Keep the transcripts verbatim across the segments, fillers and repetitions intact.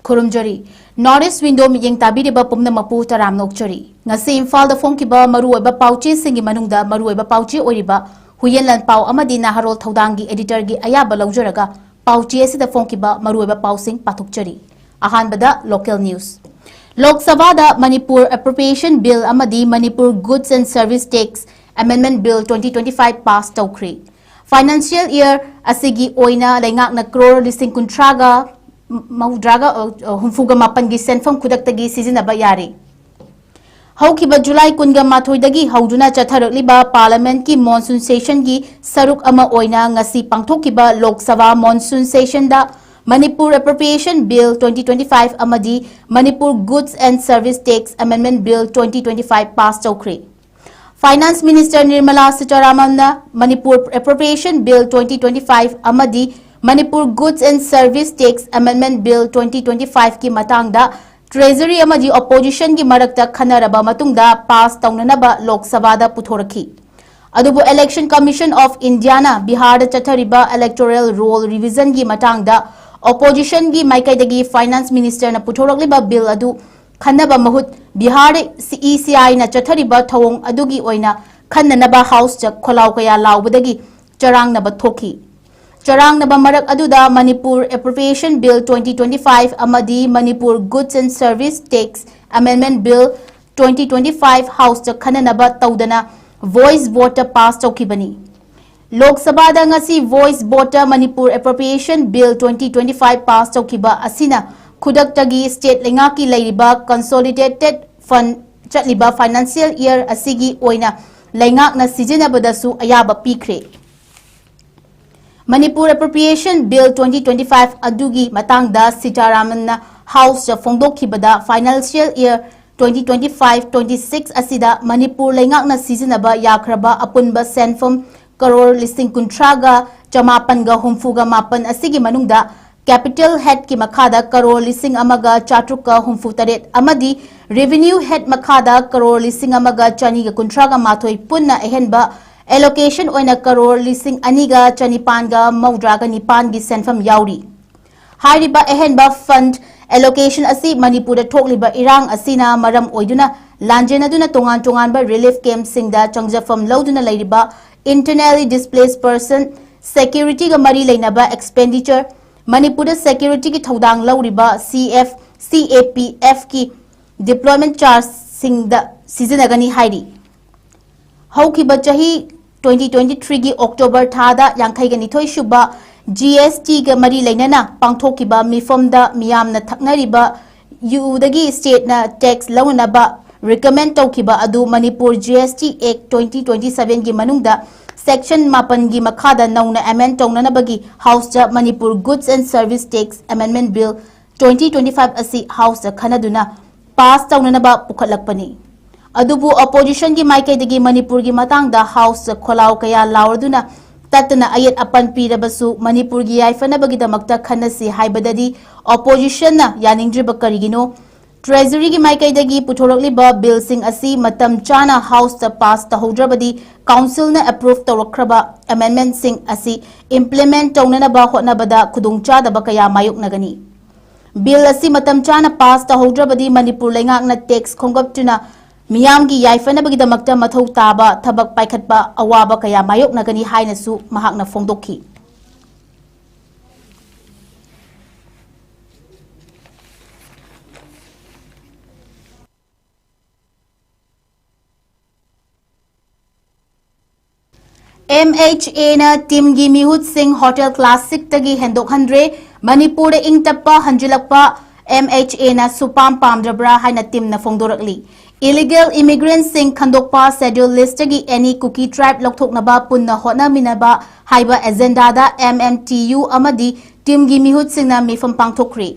ꯈꯨꯔꯨꯝꯖꯔꯤ꯫ North East Window ꯃꯤꯠꯌꯦꯡ ꯇꯥꯕꯤꯔꯤꯕ ꯄꯨꯝꯅꯃꯛꯄꯨ ꯇꯔꯥꯝꯅ ꯑꯣꯛꯆꯔꯤ꯫ ꯉꯁꯤ ꯏꯝꯐꯥꯜꯗ ꯐꯣꯡꯈꯤꯕ ꯃꯔꯨꯑꯣꯏꯕ ꯄꯥꯎꯆꯦꯁꯤꯡꯒꯤ ꯃꯅꯨꯡꯗ ꯃꯔꯨꯑꯣꯏꯕ ꯄꯥꯎꯆꯦ ꯑꯣꯏꯔꯤꯕ ꯍꯨꯏꯌꯦꯟ ꯂꯥꯟꯄꯥꯎ ꯑꯃꯗꯤ ꯅꯍꯥꯔꯣꯜ ꯊꯧꯗꯥꯡꯒꯤ editorꯒꯤ ꯑꯌꯥꯕ ꯂꯧꯖꯔꯒ ꯄꯥꯎꯆꯦ ꯑꯁꯤꯗ ꯐꯣꯡꯈꯤꯕ ꯃꯔꯨꯑꯣꯏꯕ ꯄꯥꯎꯁꯤꯡ ꯄꯥꯊꯣꯛꯆꯔꯤ꯫ ꯑꯍꯥꯟꯕꯗ local news꯫ ꯂꯣꯛ ꯁꯚꯥꯗ ꯃꯅꯤꯄꯨꯔ Appropriation Bill ꯑꯃꯗꯤ Manipur Goods and Service Tax Amendment Bill twenty twenty-five pass ꯇꯧꯈ꯭ꯔꯦ꯫ Financial year ꯑꯁꯤꯒꯤ ꯑꯣꯏꯅ ꯂꯩꯉꯥꯛꯅ ꯀ꯭ꯔꯣꯔ ꯂꯤꯁꯤꯡ ꯀꯨꯟꯊ꯭ꯔꯥꯒ ꯃꯧꯗ꯭ꯔꯥꯒ, ꯑ, ꯍꯨꯝꯐꯨꯒ ꯃꯥꯄꯟꯒꯤ ꯁꯦꯟꯐꯝ ꯈꯨꯗꯛꯇꯒꯤ ꯁꯤꯖꯤꯟꯅꯕ ꯌꯥꯔꯦ꯫ ꯍꯧꯈꯤꯕ ꯖꯨꯂꯥꯏ ꯀꯨꯟꯒ ꯃꯥꯊꯣꯏꯗꯒꯤ ꯍꯧꯗꯨꯅ ꯆꯠꯊꯔꯛꯂꯤꯕ Parliamentꯀꯤ monsoon sessionꯒꯤ ꯁꯔꯨꯛ ꯑꯃ ꯑꯣꯏꯅ ꯉꯁꯤ ꯄꯥꯡꯊꯣꯛꯈꯤꯕ Lok Sabha monsoon sessionꯗ Manipur Appropriation Bill twenty twenty-five ꯑꯃꯗꯤ Manipur Goods and Service Tax Amendment Bill twenty twenty-five pass ꯇꯧꯈ꯭ꯔꯦ꯫ Finance Minister Nirmala ꯁꯤꯇꯥꯔꯥꯃꯟꯅ Manipur Appropriation Bill twenty twenty-five ꯑꯃꯗꯤ Manipur Goods and Service Tax Amendment Bill twenty twenty-fiveꯀꯤ ꯃꯇꯥꯡꯗ Treasury ꯑꯃꯗꯤ Oppositionꯒꯤ ꯃꯔꯛꯇ ꯈꯟꯅꯔꯕ ꯃꯇꯨꯡꯗ pass ꯇꯧꯅꯅꯕ ꯂꯣꯛ ꯁꯚꯥꯗ ꯄꯨꯊꯣꯔꯛꯈꯤ꯫ ꯑꯗꯨꯕꯨ Election Commission of Indiaꯅ ꯕꯤꯍꯥꯔꯗ ꯆꯠꯊꯔꯤꯕ electoral roll revisionꯒꯤ ꯃꯇꯥꯡꯗ Oppositionꯒꯤ ꯃꯥꯏꯀꯩꯗꯒꯤ Finance Ministerꯅ ꯄꯨꯊꯣꯔꯛꯂꯤꯕ bill ꯑꯗꯨ ꯈꯟꯅꯕ ꯃꯍꯨꯠ ꯕꯤꯍꯥꯔ CECIꯅ ꯆꯠꯊꯔꯤꯕ ꯊꯧꯑꯣꯡ ꯑꯗꯨꯒꯤ ꯑꯣꯏꯅ ꯈꯟꯅꯅꯕ Houseꯇ ꯈꯣꯜꯂꯥꯎ ꯀꯌꯥ ꯂꯥꯎꯕꯗꯒꯤ ꯆꯔꯥꯡꯅꯕ ꯊꯣꯛꯈꯤ꯫ ꯆꯔꯥꯡꯅꯕ ꯃꯔꯛ ꯑꯗꯨꯗ Manipur Appropriation Bill twenty twenty-five ꯑꯃꯗꯤ Manipur Goods and Service Tax Amendment Bill twenty twenty-five Houseꯇ ꯈꯟꯅꯅꯕ ꯇꯧꯗꯅ voice voteꯇ pass ꯇꯧꯈꯤꯕꯅꯤ꯫ ꯂꯣꯛ ꯁꯚꯥꯗ ꯉꯁꯤ voice voteꯇ Manipur Appropriation Bill twenty twenty-five pass ꯇꯧꯈꯤꯕ ꯑꯁꯤꯅ ꯈꯨꯗꯛꯇꯒꯤ state ꯂꯩꯉꯥꯛꯀꯤ ꯂꯩꯔꯤꯕ consolidated fund ꯆꯠꯂꯤꯕ financial year ꯑꯁꯤꯒꯤ ꯑꯣꯏꯅ ꯂꯩꯉꯥꯛꯅ ꯁꯤꯖꯤꯟꯅꯕꯗꯁꯨ ꯑꯌꯥꯕ ꯄꯤꯈ꯭ꯔꯦ꯫ Manipur Appropriation Bill twenty twenty-five ꯑꯗꯨꯒꯤ ꯃꯇꯥꯡꯗ ꯁꯤꯇꯥꯔꯥꯃꯟꯅ Houseꯇ ꯐꯣꯡꯗꯣꯛꯈꯤꯕꯗ, financial year twenty twenty-five twenty-six ꯑꯁꯤꯗ ꯃꯅꯤꯄꯨꯔ ꯂꯩꯉꯥꯛꯅ ꯁꯤꯖꯤꯟꯅꯕ ꯌꯥꯈ꯭ꯔꯕ ꯑꯄꯨꯟꯕ ꯁꯦꯟꯐꯝ ꯀꯔꯣꯔ ꯂꯤꯁꯤꯡ ꯀꯨꯟꯊ꯭ꯔꯥꯒ ꯆꯃꯥꯄꯟꯒ ꯍꯨꯝꯐꯨꯒ ꯃꯥꯄꯟ ꯑꯁꯤꯒꯤ ꯃꯅꯨꯡꯗ capital headꯀꯤ ꯃꯈꯥꯗ ꯀꯔꯣꯔ ꯂꯤꯁꯤꯡ ꯑꯃꯒ ꯆꯥꯇ꯭ꯔꯨꯛꯀ ꯍꯨꯝꯐꯨ ꯇꯔꯦꯠ ꯑꯃꯗꯤ revenue head ꯃꯈꯥꯗ ꯀꯔꯣꯔ ꯂꯤꯁꯤꯡ ꯑꯃꯒ ꯆꯅꯤꯒ ꯀꯨꯟꯊ꯭ꯔꯥꯒ ꯃꯥꯊꯣꯏ ꯄꯨꯟꯅ ꯑꯍꯦꯟꯕ allocation ꯑꯣꯏꯅ ꯀꯔꯣꯔ ꯂꯤꯁꯤꯡ ꯑꯅꯤꯒ ꯆꯅꯤꯄꯥꯟꯒ ꯃꯧꯗ꯭ꯔꯥꯒ ꯅꯤꯄꯥꯟꯒꯤ ꯁꯦꯟꯐꯝ ꯌꯥꯎꯔꯤ꯫ ꯍꯥꯏꯔꯤꯕ ꯑꯍꯦꯟꯕ fund Allocation ꯑꯁꯤ ꯃꯅꯤꯄꯨꯔꯗ ꯊꯣꯛꯂꯤꯕ ꯏꯔꯥꯡ ꯑꯁꯤꯅ ꯃꯔꯝ ꯑꯣꯏꯗꯨꯅ ꯂꯥꯟꯖꯦꯟꯅꯗꯨꯅ ꯇꯣꯉꯥꯟ ꯇꯣꯉꯥꯟꯕ relief camp ꯁꯤꯡꯗ ꯆꯪꯖꯐꯝ ꯂꯧꯗꯨꯅ ꯂꯩꯔꯤꯕ internally displaced person, security ꯒ ꯃꯔꯤ ꯂꯩꯅꯕ expenditure, ꯃꯅꯤꯄꯨꯔꯗ security ꯒꯤ ꯊꯧꯗꯥꯡ ꯂꯧꯔꯤꯕ C F, C A P F ꯀꯤ deployment charge ꯁꯤꯡꯗ ꯁꯤꯖꯤꯟꯅꯒꯅꯤ ꯍꯥꯏꯔꯤ꯫ ꯍꯧꯈꯤꯕ ꯆꯍꯤ twenty twenty three ꯒꯤ October ꯊꯥꯗ ꯌꯥꯡꯈꯩꯒ ꯅꯤꯊꯣꯏ ꯁꯨꯕ G S T ꯒ ꯃꯔꯤ ꯂꯩꯅꯅ ꯄꯥꯡꯊꯣꯛꯈꯤꯕ ꯃꯤꯐꯝꯗ ꯃꯤꯌꯥꯝꯅ ꯊꯛꯅꯔꯤꯕ ꯌꯨꯗꯒꯤ state ꯅ tax ꯂꯧꯅꯅꯕ recommend ꯇꯧꯈꯤꯕ ꯑꯗꯨ Manipur G S T Act twenty twenty seven ꯒꯤ ꯃꯅꯨꯡꯗ section ꯃꯥꯄꯟꯒꯤ ꯃꯈꯥꯗ ꯅꯧꯅ amend ꯇꯧꯅꯅꯕꯒꯤ House ꯇ Manipur Goods and Service Tax Amendment Bill twenty twenty five ꯑꯁꯤ House ꯇ ꯈꯟꯅꯗꯨꯅ pass ꯇꯧꯅꯅꯕ ꯄꯨꯈꯠꯂꯛꯄꯅꯤ꯫ ꯑꯗꯨꯕꯨ opposition ꯒꯤ ꯃꯥꯏꯀꯩꯗꯒꯤ ꯃꯅꯤꯄꯨꯔꯒꯤ ꯃꯇꯥꯡꯗ House ꯇ ꯈꯣꯜꯂꯥꯎ ꯀꯌꯥ ꯂꯥꯎꯔꯗꯨꯅ ꯇꯠꯇꯅ ꯑꯌꯦꯠ ꯑꯄꯟ ꯄꯤꯔꯕꯁꯨ ꯃꯅꯤꯄꯨꯔꯒꯤ ꯌꯥꯏꯐꯅꯕꯒꯤꯗꯃꯛꯇ ꯈꯟꯅꯁꯤ ꯍꯥꯏꯕꯗꯗꯤ opposition ꯅ ꯌꯥꯅꯤꯡꯗ꯭ꯔꯤꯕ ꯀꯔꯤꯒꯤꯅꯣ? Treasury ꯒꯤ ꯃꯥꯏꯀꯩꯗꯒꯤ ꯄꯨꯊꯣꯔꯛꯂꯤꯕ bill ꯁꯤꯡ ꯑꯁꯤ ꯃꯇꯝ ꯆꯥꯅ House ꯇ pass ꯇꯧꯍꯧꯗ꯭ꯔꯕꯗꯤ Council ꯅ approve ꯇꯧꯔꯛꯈ꯭ꯔꯕ amendment ꯁꯤꯡ ꯑꯁꯤ implement ꯇꯧꯅꯅꯕ ꯍꯣꯠꯅꯕꯗ ꯈꯨꯗꯣꯡꯆꯥꯗꯕ ꯀꯌꯥ ꯃꯥꯌꯣꯛꯅꯒꯅꯤ꯫ Bill ꯑꯁꯤ ꯃꯇꯝ ꯆꯥꯅ pass ꯇꯧꯍꯧꯗ꯭ꯔꯕꯗꯤ ꯃꯅꯤꯄꯨꯔ ꯂꯩꯉꯥꯛꯅ tax ꯈꯣꯝꯒꯠꯇꯨꯅ ꯃꯤꯌꯥꯝꯒꯤ ꯌꯥꯏꯐꯅꯕꯒꯤꯗꯃꯛꯇ ꯃꯊꯧ ꯇꯥꯕ ꯊꯕꯛ ꯄꯥꯏꯈꯠꯄ ꯑꯋꯥꯕ ꯀꯌꯥ ꯃꯥꯌꯣꯛꯅꯒꯅꯤ ꯍꯥꯏꯅꯁꯨ ꯃꯍꯥꯛꯅ ꯐꯣꯡꯗꯣꯛꯈꯤ꯫ M H A ꯅ team ꯒꯤ ꯃꯤꯍꯨꯠꯁꯤꯡ Hotel Classic ꯇꯒꯤ ꯍꯦꯟꯗꯣꯛꯍꯟꯗ꯭ꯔꯦ꯫ ꯃꯅꯤꯄꯨꯔꯗ ꯏꯪ ꯇꯞꯄ ꯍꯟꯖꯤꯜꯂꯛꯄ M H A ꯅ ꯁꯨꯄꯥꯝ ꯄꯥꯝꯗ꯭ꯔꯕ꯭ꯔꯥ ꯍꯥꯏꯅ team ꯅ ꯐꯣꯡꯗꯣꯔꯛꯂꯤ꯫ Illegal immigrant ꯁꯤꯡ ꯈꯟꯗꯣꯛꯄ, Schedule List ꯇꯒꯤ any Kuki tribe ꯂꯧꯊꯣꯛꯅꯕ ꯄꯨꯟꯅ ꯍꯣꯠꯅꯃꯤꯟꯅꯕ ꯍꯥꯏꯕ agenda ꯗ M M T U ꯑꯃꯗꯤ team ꯒꯤ ꯃꯤꯍꯨꯠꯁꯤꯡꯅ ꯃꯤꯐꯝ ꯄꯥꯡꯊꯣꯛꯈ꯭ꯔꯤ꯫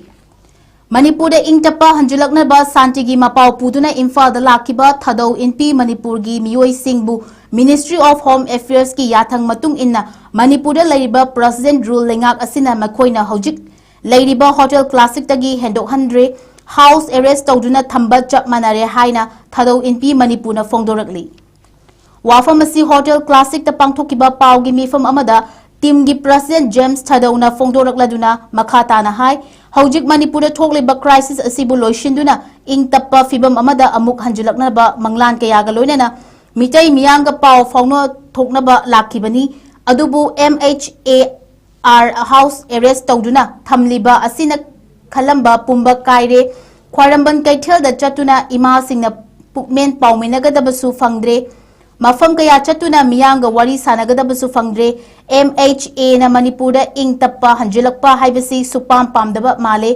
ꯃꯅꯤꯄꯨꯔꯗ ꯏꯪ ꯇꯞꯄ ꯍꯟꯖꯤꯜꯂꯛꯅꯕ ꯁꯥꯟꯇꯤꯒꯤ ꯃꯄꯥꯎ ꯄꯨꯗꯨꯅ ꯏꯝꯐꯥꯜꯗ ꯂꯥꯛꯈꯤꯕ ꯊꯥꯗꯧ ꯏꯟꯄꯤ ꯃꯅꯤꯄꯨꯔꯒꯤ ꯃꯤꯑꯣꯏꯁꯤꯡꯕꯨ Ministry of Home Affairs ꯀꯤ ꯌꯥꯊꯪ ꯃꯇꯨꯡ ꯏꯟꯅ ꯃꯅꯤꯄꯨꯔꯗ ꯂꯩꯔꯤꯕ President Rule ꯂꯩꯉꯥꯛ ꯑꯁꯤꯅ ꯃꯈꯣꯏꯅ ꯍꯧꯖꯤꯛ ꯂꯩꯔꯤꯕ Hotel Classic ꯇꯒꯤ ꯍꯦꯟꯗꯣꯛꯍꯟꯗ꯭ꯔꯦ, house arrest ꯇꯧꯗꯨꯅ ꯊꯝꯕ ꯆꯞ ꯃꯥꯟꯅꯔꯦ ꯍꯥꯏꯅ ꯊꯥꯗꯧ ꯏꯟꯄꯤ ꯃꯅꯤꯄꯨꯔꯅ ꯐꯣꯡꯗꯣꯔꯛꯂꯤ꯫ ꯋꯥꯐꯝ ꯑꯁꯤ Hotel Classic ꯇ ꯄꯥꯡꯊꯣꯛꯈꯤꯕ ꯄꯥꯎꯒꯤ ꯃꯤꯐꯝ ꯑꯃꯗ ꯇꯤꯝꯒꯤ ꯄ꯭ꯔꯁꯤꯗꯦꯟꯠ ꯖꯦꯝꯁ ꯊꯥꯗꯧꯅ ꯐꯣꯡꯗꯣꯔꯛꯂꯗꯨꯅ ꯃꯈꯥ ꯇꯥꯅ ꯍꯥꯏ, ꯍꯧꯖꯤꯛ ꯃꯅꯤꯄꯨꯔꯗ ꯊꯣꯛꯂꯤꯕ ꯀ꯭ꯔꯥꯏꯁꯤꯁ ꯑꯁꯤꯕꯨ ꯂꯣꯏꯁꯤꯟꯗꯨꯅ ꯏꯪ ꯇꯞꯄ ꯐꯤꯕꯝ ꯑꯃꯗ ꯑꯃꯨꯛ ꯍꯟꯖꯤꯜꯂꯛꯅꯕ ꯃꯪꯂꯥꯟ ꯀꯌꯥꯒ ꯂꯣꯏꯅꯅ ꯃꯤꯇꯩ ꯃꯤꯌꯥꯝꯒ ꯄꯥꯎ ꯐꯥꯎꯅꯊꯣꯛꯅꯕ ꯂꯥꯛꯈꯤꯕꯅꯤ꯫ ꯑꯗꯨꯕꯨ M H A R house Ares ꯇꯧꯗꯨꯅ ꯊꯝꯂꯤꯕ ꯑꯁꯤꯅ ꯈꯜꯂꯝꯕ ꯄꯨꯝꯕ ꯀꯥꯏꯔꯦ꯫ ꯈ꯭ꯋꯥꯏꯔꯝꯕꯟ ꯀꯩꯊꯦꯜꯗ ꯆꯠꯇꯨꯅ ꯏꯃꯥꯁꯤꯡꯅ ꯄꯨꯛꯃꯦꯟ ꯄꯥꯎꯃꯤꯟꯅꯒꯗꯕꯁꯨ ꯐꯪꯗ꯭ꯔꯦ꯫ ꯃꯐꯝ ꯀꯌꯥ ꯆꯠꯇꯨꯅ ꯃꯤꯌꯥꯝꯒ ꯋꯥꯔꯤ ꯁꯥꯟꯅꯒꯗꯕꯁꯨ ꯐꯪꯗ꯭ꯔꯦ꯫ ꯑꯦꯝ ꯑꯩꯆ ꯑꯦꯅ ꯃꯅꯤꯄꯨꯔꯗ ꯏꯪ ꯇꯞꯄ ꯍꯟꯖꯤꯜꯂꯛꯄ ꯍꯥꯏꯕꯁꯤ ꯁꯨꯄꯥꯝ ꯄꯥꯝꯗꯕ ꯃꯥꯜꯂꯦ꯫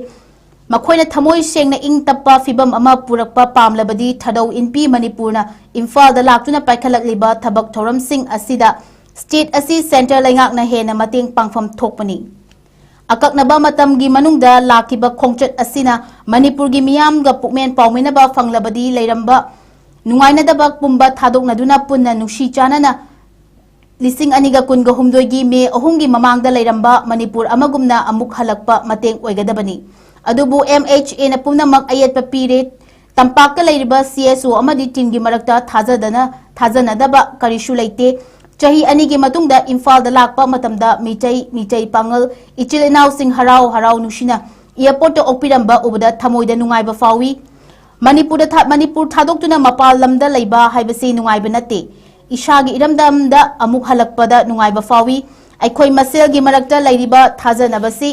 ꯃꯈꯣꯏꯅ ꯊꯃꯣꯏ ꯁꯦꯡꯅ ꯏꯪ ꯇꯞꯄ ꯐꯤꯕꯝ ꯑꯃ ꯄꯨꯔꯛꯄ ꯄꯥꯝꯂꯕꯗꯤ ꯊꯥꯗꯧ ꯏꯟꯄꯤ ꯃꯅꯤꯄꯨꯔꯅ ꯏꯝꯐꯥꯜꯗ ꯂꯥꯛꯇꯨꯅ ꯄꯥꯏꯈꯠꯂꯛꯂꯤꯕ ꯊꯕꯛ ꯊꯧꯔꯝꯁꯤꯡ ꯑꯁꯤꯗ ꯁ꯭ꯇꯦꯠ ꯑꯁꯤ ꯁꯦꯟꯇꯔ ꯂꯩꯉꯥꯛꯅ ꯍꯦꯟꯅ ꯃꯇꯦꯡ ꯄꯥꯡꯐꯝ ꯊꯣꯛꯄꯅꯤ꯫ ꯑꯀꯛꯅꯕ ꯃꯇꯝꯒꯤ ꯃꯅꯨꯡꯗ ꯂꯥꯛꯈꯤꯕ ꯈꯣꯡꯆꯠ ꯑꯁꯤꯅ ꯃꯅꯤꯄꯨꯔꯒꯤ ꯃꯤꯌꯥꯝꯒ ꯄꯨꯛꯃꯦꯟ ꯄꯥꯎꯃꯤꯟꯅꯕ ꯐꯪꯂꯕꯗꯤ ꯂꯩꯔꯝꯕ ꯅꯨꯡꯉꯥꯏꯅꯗꯕ ꯄꯨꯝꯕ ꯊꯥꯗꯣꯛꯅꯗꯨꯅ ꯄꯨꯟꯅ ꯅꯨꯡꯁꯤ ꯆꯥꯟꯅꯅ ꯂꯤꯁꯤꯡ ꯑꯅꯤꯒ ꯀꯨꯟꯒ ꯍꯨꯝꯗꯣꯏꯒꯤ ꯃꯦ ꯑꯍꯨꯝꯒꯤ ꯃꯃꯥꯡꯗ ꯂꯩꯔꯝꯕ ꯃꯅꯤꯄꯨꯔ ꯑꯃꯒꯨꯝꯅ ꯑꯃꯨꯛ ꯍꯜꯂꯛꯄ ꯃꯇꯦꯡ ꯑꯣꯏꯒꯗꯕꯅꯤ꯫ ꯑꯗꯨꯕꯨ ꯑꯦꯝ ꯑꯩꯆ ꯑꯦꯅ ꯄꯨꯝꯅꯃꯛ ꯑꯌꯦꯠꯄ ꯄꯤꯔꯦ꯫ ꯇꯝꯄꯥꯛꯇ ꯂꯩꯔꯤꯕ ꯁꯤ ꯑꯦꯁ ꯑꯣ ꯑꯃꯗꯤ ꯇꯤꯝꯒꯤ ꯃꯔꯛꯇ ꯊꯥꯖꯗꯅ ꯊꯥꯖꯅꯗꯕ ꯀꯔꯤꯁꯨ ꯂꯩꯇꯦ꯫ ꯆꯍꯤ ꯑꯅꯤꯒꯤ ꯃꯇꯨꯡꯗ ꯏꯝꯐꯥꯜꯗ ꯂꯥꯛꯄ ꯃꯇꯝꯗ ꯃꯤꯇꯩ ꯃꯤꯇꯩ ꯄꯥꯉꯜ ꯏꯆꯤꯜ ꯏꯅꯥꯎꯁꯤꯡ ꯍꯔꯥꯎ ꯍꯔꯥꯎ ꯅꯨꯡꯁꯤꯅ ꯑꯦꯌꯔꯄꯣꯔꯠꯇ ꯑꯣꯛꯄꯤꯔꯝꯕ ꯎꯕꯗ ꯊꯃꯣꯏꯗ ꯅꯨꯡꯉꯥꯏꯕ ꯐꯥꯎꯏ꯫ ꯃꯅꯤꯄꯨꯔꯗ ꯊꯥ- ꯃꯅꯤꯄꯨꯔ ꯊꯥꯗꯣꯛꯇꯨꯅ ꯃꯄꯥꯟ ꯂꯝꯗ ꯂꯩꯕ ꯍꯥꯏꯕꯁꯤ ꯅꯨꯡꯉꯥꯏꯕ ꯅꯠꯇꯦ꯫ ꯏꯁꯥꯒꯤ ꯏꯔꯝꯗꯝꯗ ꯑꯃꯨꯛ ꯍꯜꯂꯛꯄꯗ ꯅꯨꯡꯉꯥꯏꯕ ꯐꯥꯎꯏ꯫ ꯑꯩꯈꯣꯏ ꯃꯁꯦꯜꯒꯤ ꯃꯔꯛꯇ ꯂꯩꯔꯤꯕ ꯊꯥꯖꯅꯕꯁꯤ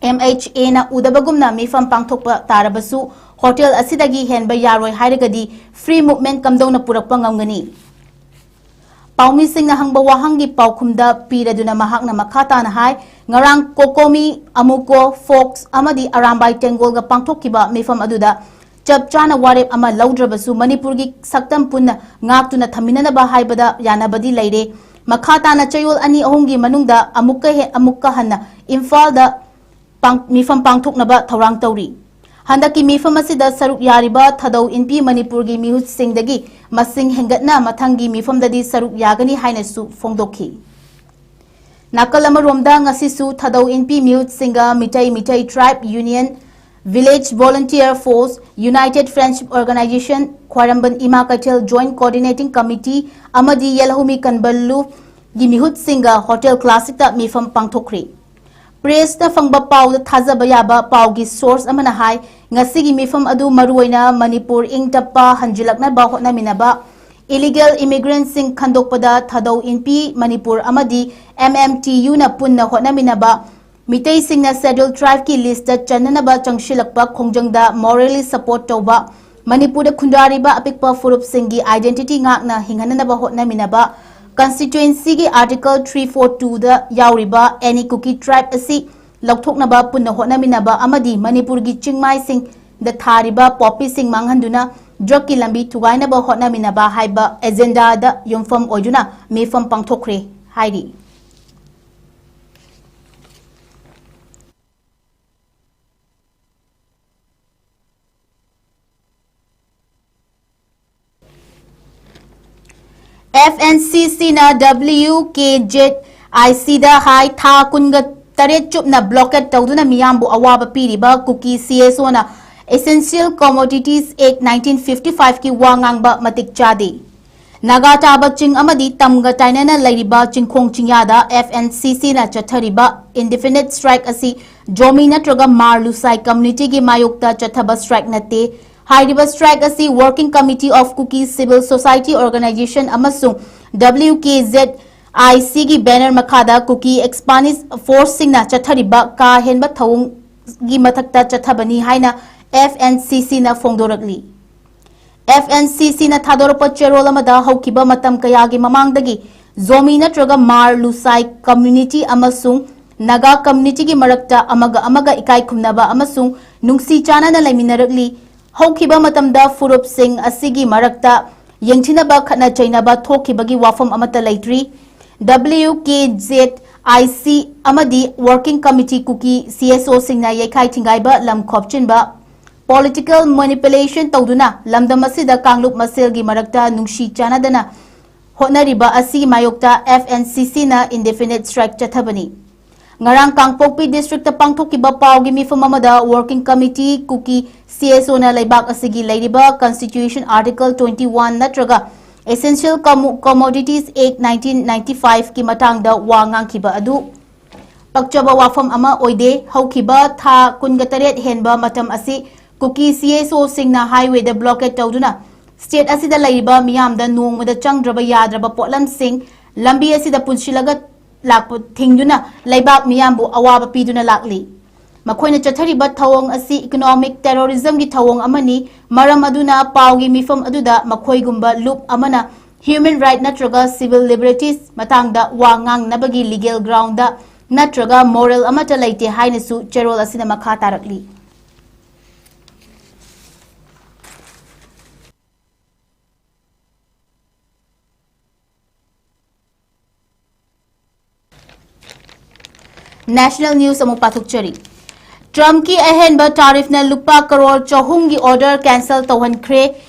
ꯑꯦꯝ ꯑꯩꯆ ꯑꯦꯅ ꯎꯗꯕꯒꯨꯝꯅ ꯃꯤꯐꯝ ꯄꯥꯡꯊꯣꯛꯄ ꯇꯥꯔꯕꯁꯨ ꯍꯣꯇꯦꯜ ꯑꯁꯤꯗꯒꯤ ꯍꯦꯟꯕ ꯌꯥꯔꯣꯏ ꯍꯥꯏꯔꯒꯗꯤ ꯐ꯭ꯔꯤ ꯃꯨꯚꯃꯦꯟꯠ ꯀꯝꯗꯧꯅ ꯄꯨꯔꯛꯄ ꯉꯝꯒꯅꯤ? ꯄꯥꯎꯃꯤꯁꯤꯡꯅ ꯍꯪꯕ ꯋꯥꯍꯪꯒꯤ ꯄꯥꯎꯈꯨꯝꯗ ꯄꯤꯔꯗꯨꯅ ꯃꯍꯥꯛꯅ ꯃꯈꯥ ꯇꯥꯅ ꯍꯥꯏ, ꯉꯔꯥꯡ ꯀꯣꯀꯣꯃꯤ, ꯑꯃꯨꯀꯣ, ꯐꯣꯛꯁ ꯑꯃꯗꯤ ꯑꯔꯥꯝꯕꯥꯏ ꯇꯦꯡꯒꯣꯜꯒ ꯄꯥꯡꯊꯣꯛꯈꯤꯕ ꯃꯤꯐꯝ ꯑꯗꯨꯗ ꯆꯞ ꯆꯥꯅ ꯋꯥꯔꯦꯞ ꯑꯃ ꯂꯧꯗ꯭ꯔꯕꯁꯨ ꯃꯅꯤꯄꯨꯔꯒꯤ ꯁꯛꯇꯝ ꯄꯨꯟꯅ ꯉꯥꯛꯇꯨꯅ ꯊꯝꯃꯤꯟꯅꯅꯕ ꯍꯥꯏꯕꯗ ꯌꯥꯅꯕꯗꯤ ꯂꯩꯔꯦ꯫ ꯃꯈꯥ ꯇꯥꯅ ꯆꯌꯣꯜ ꯑꯅꯤ ꯑꯍꯨꯝꯒꯤ ꯃꯅꯨꯡꯗ ꯑꯃꯨꯛꯀ ꯍꯦ-, ꯑꯃꯨꯛꯀ ꯍꯟꯅ ꯏꯝꯐꯥꯜꯗ ꯄꯥꯡ-, ꯃꯤꯐꯝ ꯄꯥꯡꯊꯣꯛꯅꯕ ꯊꯧꯔꯥꯡ ꯇꯧꯔꯤ꯫ ꯍꯟꯗꯛꯀꯤ ꯃꯤꯐꯝ ꯑꯁꯤꯗ ꯁꯔꯨꯛ ꯌꯥꯔꯤꯕ ꯊꯥꯗꯧ ꯏꯟꯄꯤ ꯃꯅꯤꯄꯨꯔꯒꯤ ꯃꯤꯍꯨꯠꯁꯤꯡꯗꯒꯤ ꯃꯁꯤꯡ ꯍꯦꯟꯒꯠꯅ ꯃꯊꯪꯒꯤ ꯃꯤꯐꯝꯗꯗꯤ ꯁꯔꯨꯛ ꯌꯥꯒꯅꯤ ꯍꯥꯏꯅꯁꯨ ꯐꯣꯡꯗꯣꯛꯈꯤ꯫ ꯅꯥꯀꯜ ꯑꯃꯔꯣꯝꯗ ꯉꯁꯤꯁꯨ ꯊꯥꯗꯧ ꯏꯟꯄꯤ ꯃꯤꯍꯨꯠꯁꯤꯡꯒ Meitei Meitei Tribe Union, Village Volunteer Force, United Friendship Organisation, Khwairamband Ima Keithel joint coordinating committee ꯑꯃꯗꯤ ꯌꯦꯜꯍꯧꯃꯤ ꯀꯟꯕꯜꯂꯨ ꯒꯤ ꯃꯤꯍꯨꯠꯁꯤꯡꯒ ꯍꯣꯇꯦꯜ ꯀ꯭ꯂꯥꯁꯤꯛꯇ ꯃꯤꯐꯝ ꯄꯥꯡꯊꯣꯛꯈ꯭ꯔꯤ꯫ ꯄ꯭ꯔꯦꯁꯇ ꯐꯪꯕ ꯄꯥꯎꯗ ꯊꯥꯖꯕ ꯌꯥꯕ ꯄꯥꯎꯒꯤ ꯁꯣꯔꯁ ꯑꯃꯅ ꯍꯥꯏ, ꯉꯁꯤꯒꯤ ꯃꯤꯐꯝ ꯑꯗꯨ ꯃꯔꯨꯑꯣꯏꯅ ꯃꯅꯤꯄꯨꯔ ꯏꯪ ꯇꯞꯄ ꯍꯟꯖꯤꯜꯂꯛꯅꯕ ꯍꯣꯠꯅꯃꯤꯟꯅꯕ, ꯏꯂꯤꯒꯦꯜ ꯏꯃꯤꯒ꯭ꯔꯦꯟꯠꯁꯤꯡ ꯈꯟꯗꯣꯛꯄꯗ ꯊꯥꯗꯧ ꯏꯟꯄꯤ ꯃꯅꯤꯄꯨꯔ ꯑꯃꯗꯤ ꯑꯦꯝ ꯑꯦꯝ ꯇꯤ ꯌꯨꯅ ꯄꯨꯟꯅ ꯍꯣꯠꯅꯃꯤꯟꯅꯕ, ꯃꯤꯇꯩꯁꯤꯡꯅ ꯁꯦꯗ꯭ꯌꯨꯜ ꯇ꯭ꯔꯥꯏꯕꯀꯤ ꯂꯤꯁꯇ ꯆꯟꯅꯅꯕ ꯆꯪꯁꯤꯜꯂꯛꯄ ꯈꯣꯡꯖꯪꯗ ꯃꯣꯔꯦꯂꯤ ꯁꯄꯣꯔꯠ ꯇꯧꯕ, ꯃꯅꯤꯄꯨꯔꯗ ꯈꯨꯟꯗꯥꯔꯤꯕ ꯑꯄꯤꯛꯄ ꯐꯨꯔꯨꯞꯁꯤꯡꯒꯤ ꯑꯥꯏꯗꯦꯟꯇꯤꯇꯤ ꯉꯥꯛꯅ ꯍꯤꯡꯍꯟꯅꯅꯕ ꯍꯣꯠꯅꯃꯤꯟꯅꯕ, ꯀꯟꯁꯇꯤꯇ꯭ꯌꯨꯑꯦꯟꯁꯤꯒꯤ ꯑꯥꯔꯇꯤꯀꯜ ꯊ꯭ꯔꯤ ꯐꯣꯔ ꯇꯨꯗ ꯌꯥꯎꯔꯤꯕ ꯑꯦꯅꯤ ꯀꯨꯀꯤ ꯇ꯭ꯔꯥꯏꯕ ꯑꯁꯤ ꯂꯧꯊꯣꯛꯅꯕ ꯄꯨꯟꯅ ꯍꯣꯠꯅꯃꯤꯟꯅꯕ ꯑꯃꯗꯤ ꯃꯅꯤꯄꯨꯔꯒꯤ ꯆꯤꯡꯃꯥꯏꯁꯤꯡꯗ ꯊꯥꯔꯤꯕ ꯄꯣꯄꯤꯁꯤꯡ ꯃꯥꯡꯍꯟꯗꯨꯅ ꯗ꯭ꯔꯒꯀꯤ ꯂꯝꯕꯤ ꯊꯨꯒꯥꯏꯅꯕ ꯍꯣꯠꯅꯃꯤꯟꯅꯕ ꯍꯥꯏꯕ ꯑꯦꯖꯦꯟꯗꯥꯗ ꯌꯨꯝꯐꯝ ꯑꯣꯏꯗꯨꯅ ꯃꯤꯐꯝ ꯄꯥꯡꯊꯣꯛꯈ꯭ꯔꯦ ꯍꯥꯏꯔꯤ꯫ ꯑꯦꯐ ꯑꯦꯟ ꯁꯤ ꯁꯤꯅ ꯗꯕ꯭ꯂꯤꯎ ꯀꯦ ꯖꯦꯗ ꯑꯥꯏ ꯁꯤꯗ ꯍꯥꯏ, ꯊꯥ ꯀꯨꯟꯒ ꯇꯔꯦꯠ ꯆꯨꯞꯅ ꯕ꯭ꯂꯣꯀꯦꯠ ꯇꯧꯗꯨꯅ ꯃꯤꯌꯥꯝꯕꯨ ꯑꯋꯥꯕ ꯄꯤꯔꯤꯕ ꯀꯨꯀꯤ ꯁꯤ ꯑꯦꯁ ꯑꯣꯅ Essential Commodities Act nineteen fifty five ꯀꯤ ꯋꯥ ꯉꯥꯡꯕ ꯃꯇꯤꯛ ꯆꯥꯗꯦ꯫ ꯅꯥꯒꯥ ꯇꯥꯕ ꯆꯤꯡ ꯑꯃꯗꯤ ꯇꯝꯒ ꯇꯥꯏꯅꯅ ꯂꯩꯔꯤꯕ ꯆꯤꯡꯈꯣꯡ ꯆꯤꯡꯌꯥꯗ ꯑꯦꯐ ꯑꯦꯟ ꯁꯤ ꯁꯤꯅ ꯆꯠꯊꯔꯤꯕ indefinite strike ꯑꯁꯤ ꯖꯣꯃꯤ ꯅꯠꯇ꯭ꯔꯒ ꯃꯥꯔ ꯂꯨꯁꯥꯏ ꯀꯝꯃ꯭ꯌꯨꯅꯤꯇꯤꯒꯤ ꯃꯥꯌꯣꯛꯇ ꯆꯠꯊꯕ ꯁ꯭ꯇ꯭ꯔꯥꯏꯛ ꯅꯠꯇꯦ꯫ ꯍꯥꯏꯔꯤꯕ ꯁ꯭ꯇ꯭ꯔꯥꯏꯛ ꯑꯁꯤ Working Committee of Kuki Civil Society Organization ꯑꯃꯁꯨꯡ ꯗꯕ꯭ꯂꯤꯎ ꯀꯦ ꯖꯦꯗ ꯑꯥꯏ ꯁꯤꯒꯤ ꯕꯦꯅꯔ ꯃꯈꯥꯗ ꯀꯨꯀꯤ ꯑꯦꯛꯁꯄꯥꯟꯁꯤꯚ ꯐꯣꯔꯁꯁꯤꯡꯅ ꯆꯠꯊꯔꯤꯕ ꯀꯥ ꯍꯦꯟꯕ ꯊꯧꯑꯣꯡꯒꯤ ꯃꯊꯛꯇ ꯆꯠꯊꯕꯅꯤ ꯍꯥꯏꯅ ꯑꯦꯐ ꯑꯦꯟ ꯁꯤ ꯁꯤꯅ ꯐꯣꯡꯗꯣꯔꯛꯂꯤ꯫ ꯑꯦꯐ ꯑꯦꯟ ꯁꯤ ꯁꯤꯅ ꯊꯥꯗꯣꯔꯛꯄ ꯆꯦꯔꯣꯜ ꯑꯃꯗ ꯍꯧꯈꯤꯕ ꯃꯇꯝ ꯀꯌꯥꯒꯤ ꯃꯃꯥꯡꯗꯒꯤ ꯖꯣꯃꯤ ꯅꯠꯇ꯭ꯔꯒ ꯃꯥꯔ ꯂꯨꯁꯥꯏ ꯀꯝꯃ꯭ꯌꯨꯅꯤꯇꯤ ꯑꯃꯁꯨꯡ ꯅꯥꯒꯥ ꯀꯝꯃ꯭ꯌꯨꯅꯤꯇꯤꯒꯤ ꯃꯔꯛꯇ ꯑꯃꯒ ꯑꯃꯒ ꯏꯀꯥꯏ ꯈꯨꯝꯅꯕ ꯑꯃꯁꯨꯡ ꯅꯨꯡꯁꯤ ꯆꯥꯟꯅꯅ ꯂꯩꯃꯤꯟꯅꯔꯛꯂꯤ꯫ ꯍꯧꯈꯤꯕ ꯃꯇꯝꯗ ꯐꯨꯔꯨꯞꯁꯤꯡ ꯑꯁꯤꯒꯤ ꯃꯔꯛꯇ ꯌꯦꯡꯊꯤꯅꯕ ꯈꯠꯅ ꯆꯩꯅꯕ ꯊꯣꯛꯈꯤꯕꯒꯤ ꯋꯥꯐꯝ ꯑꯃꯠꯇ ꯂꯩꯇ꯭ꯔꯤ꯫ W K Z I C ꯑꯃꯗꯤ Working Committee ꯀꯨꯀꯤ ꯁꯤ ꯑꯦꯁ ꯑꯣꯁꯤꯡꯅ ꯌꯩꯈꯥꯏ ꯊꯤꯡꯒꯥꯏꯕ, ꯂꯝ ꯈꯣꯞꯆꯤꯟꯕ, ꯄꯣꯂꯤꯇꯤꯀꯦꯜ ꯃꯦꯅꯤꯄꯨꯂꯦꯁꯟ ꯇꯧꯗꯨꯅ ꯂꯝꯗꯝ ꯑꯁꯤꯗ ꯀꯥꯡꯂꯨꯞ ꯃꯁꯦꯜꯒꯤ ꯃꯔꯛꯇ ꯅꯨꯡꯁꯤ ꯆꯥꯟꯅꯗꯅ ꯍꯣꯠꯅꯔꯤꯕ ꯑꯁꯤꯒꯤ ꯃꯥꯌꯣꯛꯇ ꯑꯦꯐ ꯑꯦꯟ ꯁꯤ ꯁꯤꯅ indefinite strike ꯆꯠꯊꯕꯅꯤ꯫ ꯉꯔꯥꯡ ꯀꯥꯡꯄꯣꯛꯄꯤ ꯗꯤꯁꯇ꯭ꯔꯤꯛꯇ ꯄꯥꯡꯊꯣꯛꯈꯤꯕ ꯄꯥꯎꯒꯤ ꯃꯤꯐꯝ ꯑꯃꯗ Working Committee ꯀꯨꯀꯤ ꯁꯤ ꯑꯦꯁ ꯑꯣꯅ ꯂꯩꯕꯥꯛ ꯑꯁꯤꯒꯤ ꯂꯩꯔꯤꯕ Constitution Article twenty one ꯅꯠꯇ꯭ꯔꯒ Essential Commo- Commodities Act nineteen ninety-five ꯀꯤ ꯃꯇꯥꯡꯗ ꯋꯥ ꯉꯥꯡꯈꯤꯕ ꯑꯗꯨ ꯄꯛꯆꯕ ꯋꯥꯐꯝ ꯑꯃ ꯑꯣꯏꯗꯦ꯫ ꯍꯧꯈꯤꯕ ꯊꯥ ꯀꯨꯟꯒ ꯇꯔꯦꯠ ꯍꯦꯟꯕ ꯃꯇꯝ ꯑꯁꯤ ꯀꯨꯀꯤ CSO ꯁꯤꯡꯅ highway ꯗ blockade ꯇꯧꯗꯨꯅ state ꯑꯁꯤꯗ ꯂꯩꯔꯤꯕ ꯃꯤꯌꯥꯝꯗ ꯅꯣꯡꯃꯗ ꯆꯪꯗ꯭ꯔꯕ ꯌꯥꯗ꯭ꯔꯕ ꯄꯣꯠꯂꯝꯁꯤꯡ ꯂꯝꯕꯤ ꯑꯁꯤꯗ ꯄꯨꯟꯁꯤꯜꯂꯒ ꯂꯥꯛꯄ ꯊꯤꯡꯗꯨꯅ ꯂꯩꯕꯥꯛ ꯃꯤꯌꯥꯝꯕꯨ ꯑꯋꯥꯕ ꯄꯤꯗꯨꯅ ꯂꯥꯛꯂꯤ꯫ ꯃꯈꯣꯏꯅ ꯆꯠꯊꯔꯤꯕ ꯊꯧꯑꯣꯡ ꯑꯁꯤ economic terrorism ꯒꯤ ꯊꯧꯑꯣꯡ ꯑꯃꯅꯤ꯫ ꯃꯔꯝ ꯑꯗꯨꯅ ꯄꯥꯎꯒꯤ ꯃꯤꯐꯝ ꯑꯗꯨꯗ ꯃꯈꯣꯏꯒꯨꯝꯕ ꯂꯨꯞ ꯑꯃꯅ human right ꯅꯠꯇ꯭ꯔꯒ civil liberties ꯃꯇꯥꯡꯗ ꯋꯥ ꯉꯥꯡꯅꯕꯒꯤ legal ground ꯅꯠꯇ꯭ꯔꯒ moral ꯑꯃꯠꯇ ꯂꯩꯇꯦ ꯍꯥꯏꯅꯁꯨ ꯆꯦꯔꯣꯜ ꯑꯁꯤꯅ ꯃꯈꯥ ꯇꯥꯔꯛꯂꯤ꯫ National news ꯑꯃꯨꯛ ꯄꯥꯊꯣꯛꯆꯔꯤ꯫ Trump ꯀꯤ ꯑꯍꯦꯟꯕ tariff ꯅ ꯂꯨꯄꯥ ꯀꯔꯣꯔ ꯆꯍꯨꯝꯒꯤ order cancel ꯇꯧꯍꯟꯈ꯭ꯔꯦ꯫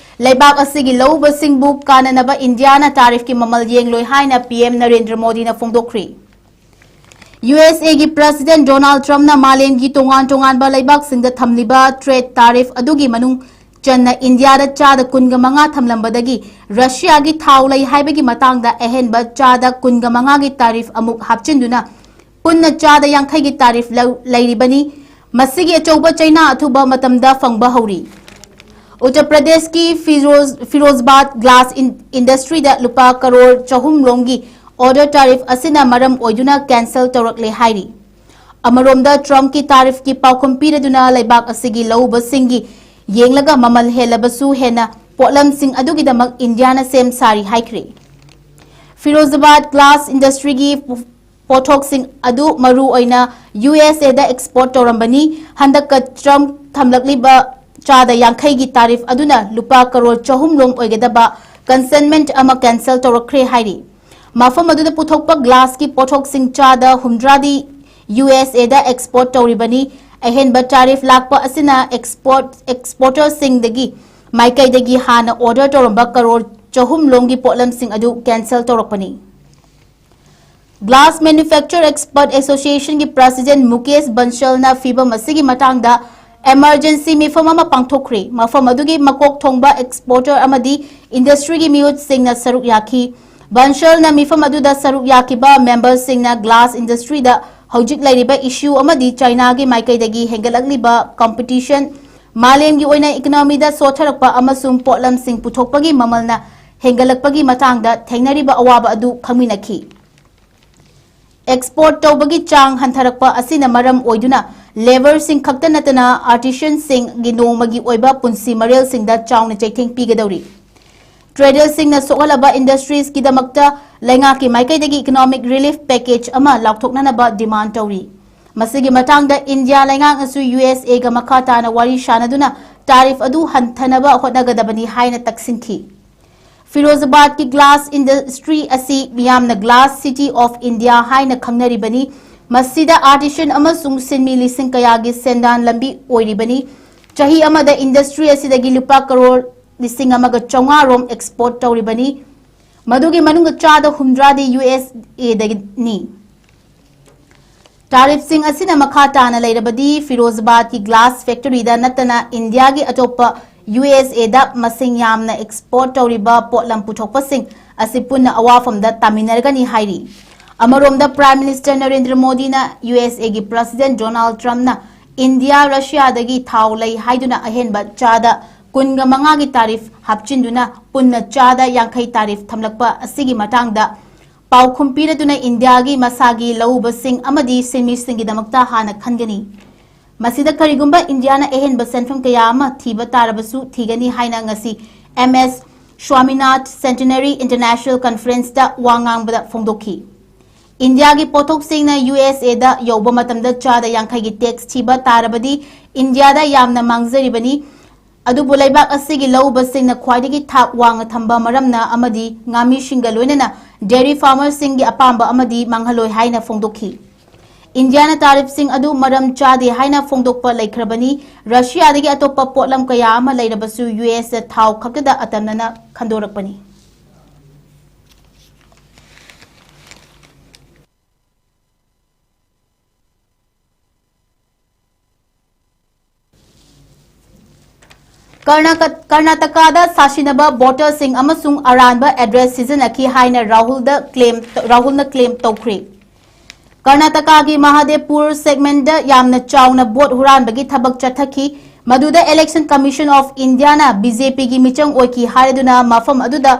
ꯂꯩꯕꯥꯛ ꯑꯁꯤꯒꯤ ꯂꯧꯎꯕꯁꯤꯡꯕꯨ ꯀꯥꯟꯅꯅꯕ ꯏꯟꯗꯤꯌꯥꯅ tariff ꯀꯤ ꯃꯃꯜ ꯌꯦꯡꯂꯣꯏ ꯍꯥꯏꯅ PM ꯅꯔꯦꯟꯗ꯭ꯔ ꯃꯣꯗꯤꯅ ꯐꯣꯡꯗꯣꯛꯈ꯭ꯔꯦ꯫ USA ꯒꯤ President Donald Trump ꯅ ꯃꯥꯂꯦꯝꯒꯤ ꯇꯣꯉꯥꯟ ꯇꯣꯉꯥꯟꯕ ꯂꯩꯕꯥꯛꯁꯤꯡꯗ ꯊꯝꯂꯤꯕ trade tariff ꯑꯗꯨꯒꯤ ꯃꯅꯨꯡ ꯆꯟꯅ ꯏꯟꯗꯤꯌꯥꯗ ꯆꯥꯗ ꯀꯨꯟꯒ ꯃꯉꯥ ꯊꯝꯂꯝꯕꯗꯒꯤ ꯔꯁꯤꯌꯥꯒꯤ ꯊꯥꯎ ꯂꯩ ꯍꯥꯏꯕꯒꯤ ꯃꯇꯥꯡꯗ ꯑꯍꯦꯟꯕ ꯆꯥꯗ ꯀꯨꯟꯒ ꯃꯉꯥꯒꯤ tariff ꯑꯃꯨꯛ ꯍꯥꯞꯆꯤꯟꯗꯨꯅ ꯄꯨꯟꯅ ꯆꯥꯗ ꯌꯥꯡꯈꯩꯒꯤ tariff ꯂꯧ- ꯂꯩꯔꯤꯕꯅꯤ꯫ ꯃꯁꯤꯒꯤ ꯑꯆꯧꯕ ꯆꯩꯅꯥ ꯑꯊꯨꯕ ꯃꯇꯝꯗ ꯐꯪꯕ ꯍꯧꯔꯤ꯫ ꯎꯠꯇꯔ ꯄ꯭ꯔꯗꯦꯁꯀꯤ ꯐꯤꯔꯣꯖ- ꯐꯤꯔꯣꯖꯕꯥꯗ glass in- industry ꯗ ꯂꯨꯄꯥ ꯀꯔꯣꯔ ꯆꯍꯨꯝ ꯂꯣꯝꯒꯤ order tariff ꯑꯁꯤꯅ ꯃꯔꯝ ꯑꯣꯏꯗꯨꯅ cancel ꯇꯧꯔꯛꯂꯦ ꯍꯥꯏꯔꯤ꯫ ꯑꯃꯔꯣꯝꯗ, Trump ꯀꯤ tariff ꯀꯤ ꯄꯥꯎꯈꯨꯝ ꯄꯤꯔꯗꯨꯅ ꯂꯩꯕꯥꯛ ꯑꯁꯤꯒꯤ ꯂꯧꯎꯕꯁꯤꯡꯒꯤ ꯌꯦꯡꯂꯒ ꯃꯃꯜ ꯍꯦꯜꯂꯕꯁꯨ ꯍꯦꯟꯅ ꯄꯣꯠꯂꯝꯁꯤꯡ ꯑꯗꯨꯒꯤꯗꯃꯛ ꯏꯟꯗꯤꯌꯥꯅ ꯁꯦꯝ ꯁꯥꯔꯤ ꯍꯥꯏꯈ꯭ꯔꯦ꯫ ꯐꯤꯔꯣꯖꯕꯥꯗ glass industry ꯒꯤ ꯄꯣꯠꯊꯣꯛꯁꯤꯡ ꯑꯗꯨ ꯃꯔꯨ ꯑꯣꯏꯅ USA ꯗ export ꯇꯧꯔꯝꯕꯅꯤ꯫ ꯍꯟꯗꯛꯀ Trump ꯊꯝꯂꯛꯂꯤꯕ ꯆꯥꯗ ꯌꯥꯡꯈꯩꯒꯤ tariff ꯑꯗꯨꯅ ꯂꯨꯄꯥ ꯀꯔꯣꯔ ꯆꯍꯨꯝ ꯂꯣꯝ ꯑꯣꯏꯒꯗꯕ consignment ꯑꯃ cancel ꯇꯧꯔꯛꯈ꯭ꯔꯦ ꯍꯥꯏꯔꯤ꯫ ꯃꯐꯝ ꯑꯗꯨꯗ ꯄꯨꯊꯣꯛꯄ glass ꯀꯤ ꯄꯣꯠꯊꯣꯛꯁꯤꯡ ꯆꯥꯗ ꯍꯨꯝꯗ꯭ꯔꯥꯗꯤ USA ꯗ export ꯇꯧꯔꯤꯕꯅꯤ꯫ ꯑꯍꯦꯟꯕ tariff ꯂꯥꯛꯄ ꯑꯁꯤꯅ export exporter ꯁꯤꯡꯗꯒꯤ ꯃꯥꯏꯀꯩꯗꯒꯤ ꯍꯥꯟꯅ order ꯇꯧꯔꯝꯕ ꯀꯔꯣꯔ ꯆꯍꯨꯝ ꯂꯣꯝꯒꯤ ꯄꯣꯠꯂꯝꯁꯤꯡ ꯑꯗꯨ cancel ꯇꯧꯔꯛꯄꯅꯤ꯫ Glass Manufacture Expert Association ꯒꯤ President ꯃꯨꯀꯦꯁ ꯕꯟꯁꯜꯅ ꯐꯤꯚꯝ ꯑꯁꯤꯒꯤ ꯃꯇꯥꯡꯗ Emergency ꯃꯤꯐꯝ ꯑꯃ ꯄꯥꯡꯊꯣꯛꯈ꯭ꯔꯦ꯫ ꯃꯐꯝ ꯑꯗꯨꯒꯤ ꯃꯀꯣꯛ ꯊꯣꯡꯕ exporter ꯑꯃꯗꯤ industryꯒꯤ ꯃꯤꯍꯨꯠꯁꯤꯡꯅ ꯁꯔꯨꯛ ꯌꯥꯈꯤ꯫ ꯕꯟꯁꯜꯅ ꯃꯤꯐꯝ ꯑꯗꯨꯗ ꯁꯔꯨꯛ ꯌꯥꯈꯤꯕ memberꯁꯤꯡꯅ glass industryꯗ ꯍꯧꯖꯤꯛ ꯂꯩꯔꯤꯕ issue ꯑꯃꯗꯤ Chinaꯒꯤ ꯃꯥꯏꯀꯩꯗꯒꯤ ꯍꯦꯟꯒꯠꯂꯛꯂꯤꯕ competition, ꯃꯥꯂꯦꯝꯒꯤ ꯑꯣꯏꯅ economyꯗ ꯁꯣꯊꯔꯛꯄ ꯑꯃꯁꯨꯡ ꯄꯣꯠꯂꯝꯁꯤꯡ ꯄꯨꯊꯣꯛꯄꯒꯤ ꯃꯃꯜꯅ ꯍꯦꯟꯒꯠꯂꯛꯄꯒꯤ ꯃꯇꯥꯡꯗ ꯊꯦꯡꯅꯔꯤꯕ ꯑꯋꯥꯕ ꯑꯗꯨ ꯈꯪꯃꯤꯟꯅꯈꯤ꯫ Export ꯇꯧꯕꯒꯤ ꯆꯥꯡ ꯍꯟꯊꯔꯛꯄ ꯑꯁꯤꯅ ꯃꯔꯝ ꯑꯣꯏꯗꯨꯅ labourꯁꯤꯡ ꯈꯛꯇ ꯅꯠꯇꯅ artisanꯁꯤꯡꯒꯤ ꯅꯣꯡꯃꯒꯤ ꯑꯣꯏꯕ ꯄꯨꯟꯁꯤ ꯃꯔꯦꯜꯁꯤꯡꯗ ꯆꯥꯎꯅ ꯆꯩꯊꯦꯡ ꯄꯤꯒꯗꯧꯔꯤ꯫ Traderꯁꯤꯡꯅ ꯁꯣꯛꯍꯜꯂꯕ industriesꯀꯤꯗꯃꯛꯇ ꯂꯩꯉꯥꯛꯀꯤ ꯃꯥꯏꯀꯩꯗꯒꯤ economic relief package ꯑꯃ ꯂꯥꯎꯊꯣꯛꯅꯅꯕ demand ꯇꯧꯔꯤ꯫ ꯃꯁꯤꯒꯤ ꯃꯇꯥꯡꯗ ꯏꯟꯗꯤꯌꯥ ꯂꯩꯉꯥꯛꯅꯁꯨ USAꯒ ꯃꯈꯥ ꯇꯥꯅ ꯋꯥꯔꯤ ꯁꯥꯅꯗꯨꯅ tariff ꯑꯗꯨ ꯍꯟꯊꯅꯕ ꯍꯣꯠꯅꯒꯗꯕꯅꯤ ꯍꯥꯏꯅ ꯇꯛꯁꯤꯟꯈꯤ꯫ ꯐꯤꯔꯣꯖꯥꯕꯥꯗꯀꯤ glass industry ꯑꯁꯤ ꯃꯤꯌꯥꯝꯅ Glass City of India ꯍꯥꯏꯅ ꯈꯪꯅꯔꯤꯕꯅꯤ꯫ ꯃꯁꯤꯗ artisan ꯑꯃꯁꯨꯡ ꯁꯤꯟꯃꯤ ꯂꯤꯁꯤꯡ ꯀꯌꯥꯒꯤ ꯁꯦꯟꯗꯥꯟ ꯂꯝꯕꯤ ꯑꯣꯏꯔꯤꯕꯅꯤ꯫ ꯆꯍꯤ ꯑꯃꯗ industry ꯑꯁꯤꯗꯒꯤ ꯂꯨꯄꯥ ꯀꯔꯣꯔ ꯂꯤꯁꯤꯡ ꯑꯃꯒ ꯆꯥꯝꯃꯉꯥ ꯔꯣꯝ export ꯇꯧꯔꯤꯕꯅꯤ꯫ ꯃꯗꯨꯒꯤ ꯃꯅꯨꯡꯗ ꯆꯥꯗ ꯍꯨꯝꯗ꯭ꯔꯥꯗꯤ USAꯗꯒꯤꯅꯤ꯫ Tariffꯁꯤꯡ ꯑꯁꯤꯅ ꯃꯈꯥ ꯇꯥꯅ ꯂꯩꯔꯕꯗꯤ ꯐꯤꯔꯣꯖꯥꯕꯥꯗꯀꯤ glass factoryꯗ ꯅꯠꯇꯅ ꯏꯟꯗꯤꯌꯥꯒꯤ ꯑꯇꯣꯞꯄ USAꯗ ꯃꯁꯤꯡ ꯌꯥꯝꯅ export ꯇꯧꯔꯤꯕ ꯄꯣꯠꯂꯝ ꯄꯨꯊꯣꯛꯄꯁꯤꯡ ꯑꯁꯤ ꯄꯨꯟꯅ ꯑꯋꯥꯐꯝꯗ ꯇꯥꯃꯤꯟꯅꯔꯒꯅꯤ ꯍꯥꯏꯔꯤ꯫ ꯑꯃꯔꯣꯝꯗ Prime Minister ꯅꯔꯦꯟꯗ꯭ꯔ ꯃꯣꯗꯤꯅ USAꯒꯤ President Donald Trumpꯅ ꯏꯟꯗꯤꯌꯥ ꯔꯁꯤꯌꯥꯗꯒꯤ ꯊꯥꯎ ꯂꯩ ꯍꯥꯏꯗꯨꯅ ꯑꯍꯦꯟꯕ ꯆꯥꯗ ꯀꯨꯟꯒ ꯃꯉꯥꯒꯤ tariff ꯍꯥꯞꯆꯤꯟꯗꯨꯅ ꯄꯨꯟꯅ ꯆꯥꯗ ꯌꯥꯡꯈꯩ tariff ꯊꯝꯂꯛꯄ ꯑꯁꯤꯒꯤ ꯃꯇꯥꯡꯗ ꯄꯥꯎꯈꯨꯝ ꯄꯤꯔꯗꯨꯅ ꯏꯟꯗꯤꯌꯥꯒꯤ ꯃꯁꯥꯒꯤ ꯂꯧꯎꯕꯁꯤꯡ ꯑꯃꯗꯤ ꯁꯤꯟꯃꯤꯁꯤꯡꯒꯤꯗꯃꯛꯇ ꯍꯥꯟꯅ ꯈꯟꯒꯅꯤ꯫ ꯃꯁꯤꯗ ꯀꯔꯤꯒꯨꯝꯕ ꯏꯟꯗꯤꯌꯥꯅ ꯑꯍꯦꯟꯕ ꯁꯦꯟꯐꯝ ꯀꯌꯥ ꯑꯃ ꯊꯤꯕ ꯇꯥꯔꯕꯁꯨ ꯊꯤꯒꯅꯤ ꯍꯥꯏꯅ ꯉꯁꯤ M S Swaminathan Centenary International Conferenceꯇ ꯋꯥ ꯉꯥꯡꯕꯗ ꯐꯣꯡꯗꯣꯛꯈꯤ꯫ ꯏꯟꯗꯤꯌꯥꯒꯤ ꯄꯣꯠꯊꯣꯛꯁꯤꯡꯅ USAꯗ ꯌꯧꯕ ꯃꯇꯝꯗ ꯆꯥꯗ ꯌꯥꯡꯈꯩꯒꯤ tax ꯊꯤꯕ ꯇꯥꯔꯕꯗꯤ ꯏꯟꯗꯤꯌꯥꯗ ꯌꯥꯝꯅ ꯃꯥꯡꯖꯔꯤꯕꯅꯤ꯫ ꯑꯗꯨꯕꯨ ꯂꯩꯕꯥꯛ ꯑꯁꯤꯒꯤ ꯂꯧꯎꯕꯁꯤꯡꯅ ꯈ꯭ꯋꯥꯏꯗꯒꯤ ꯊꯥꯛ ꯋꯥꯡꯅ ꯊꯝꯕ ꯃꯔꯝꯅ ꯑꯃꯗꯤ ꯉꯥꯃꯤꯁꯤꯡꯒ ꯂꯣꯏꯅꯅ dairy farmerꯁꯤꯡꯒꯤ ꯑꯄꯥꯝꯕ ꯑꯃꯗꯤ ꯃꯥꯡꯍꯜꯂꯣꯏ ꯍꯥꯏꯅ ꯐꯣꯡꯗꯣꯛꯈꯤ꯫ ꯏꯟꯗꯤꯌꯥꯅ tariffꯁꯤꯡ ꯑꯗꯨ ꯃꯔꯝ ꯆꯥꯗꯦ ꯍꯥꯏꯅ ꯐꯣꯡꯗꯣꯛꯄ ꯂꯩꯈ꯭ꯔꯕꯅꯤ꯫ ꯔꯁꯤꯌꯥꯗꯒꯤ ꯑꯇꯣꯞꯄ ꯄꯣꯠꯂꯝ ꯀꯌꯥ ꯑꯃ ꯂꯩꯔꯕꯁꯨ USꯇ ꯊꯥꯎ ꯈꯛꯇꯗ ꯑꯇꯝꯅꯅ ꯈꯟꯗꯣꯔꯛꯄꯅꯤ꯫ ꯀꯔꯅꯥꯇꯀꯥꯗ ꯁꯥꯁꯤꯟꯅꯕ ꯚꯣꯇꯔꯁꯤꯡ ꯑꯃꯁꯨꯡ ꯑꯔꯥꯟꯕ ꯑꯦꯗ꯭ꯔꯦꯁ ꯁꯤꯖꯤꯟꯅꯈꯤ ꯍꯥꯏꯅ ꯔꯥꯍꯨꯜꯗ ꯀ꯭ꯂꯦꯝ ꯔꯥꯍꯨꯜꯅ ꯀ꯭ꯂꯦꯝ ꯇꯧꯈ꯭ꯔꯦ꯫ ꯀꯔꯅꯥꯇꯀꯥꯒꯤ ꯃꯍꯥꯗꯦꯕꯄꯨꯔ ꯁꯦꯒꯃꯦꯟꯗ ꯌꯥꯝꯅ ꯆꯥꯎꯅ ꯚꯣꯠ ꯍꯨꯔꯥꯟꯕꯒꯤ ꯊꯕꯛ ꯆꯠꯊꯈꯤ꯫ ꯃꯗꯨꯗ Election Commission of Indiaꯅ BJPꯒꯤ ꯃꯤꯆꯪ ꯑꯣꯏꯈꯤ ꯍꯥꯏꯔꯗꯨꯅ ꯃꯐꯝ ꯑꯗꯨꯗ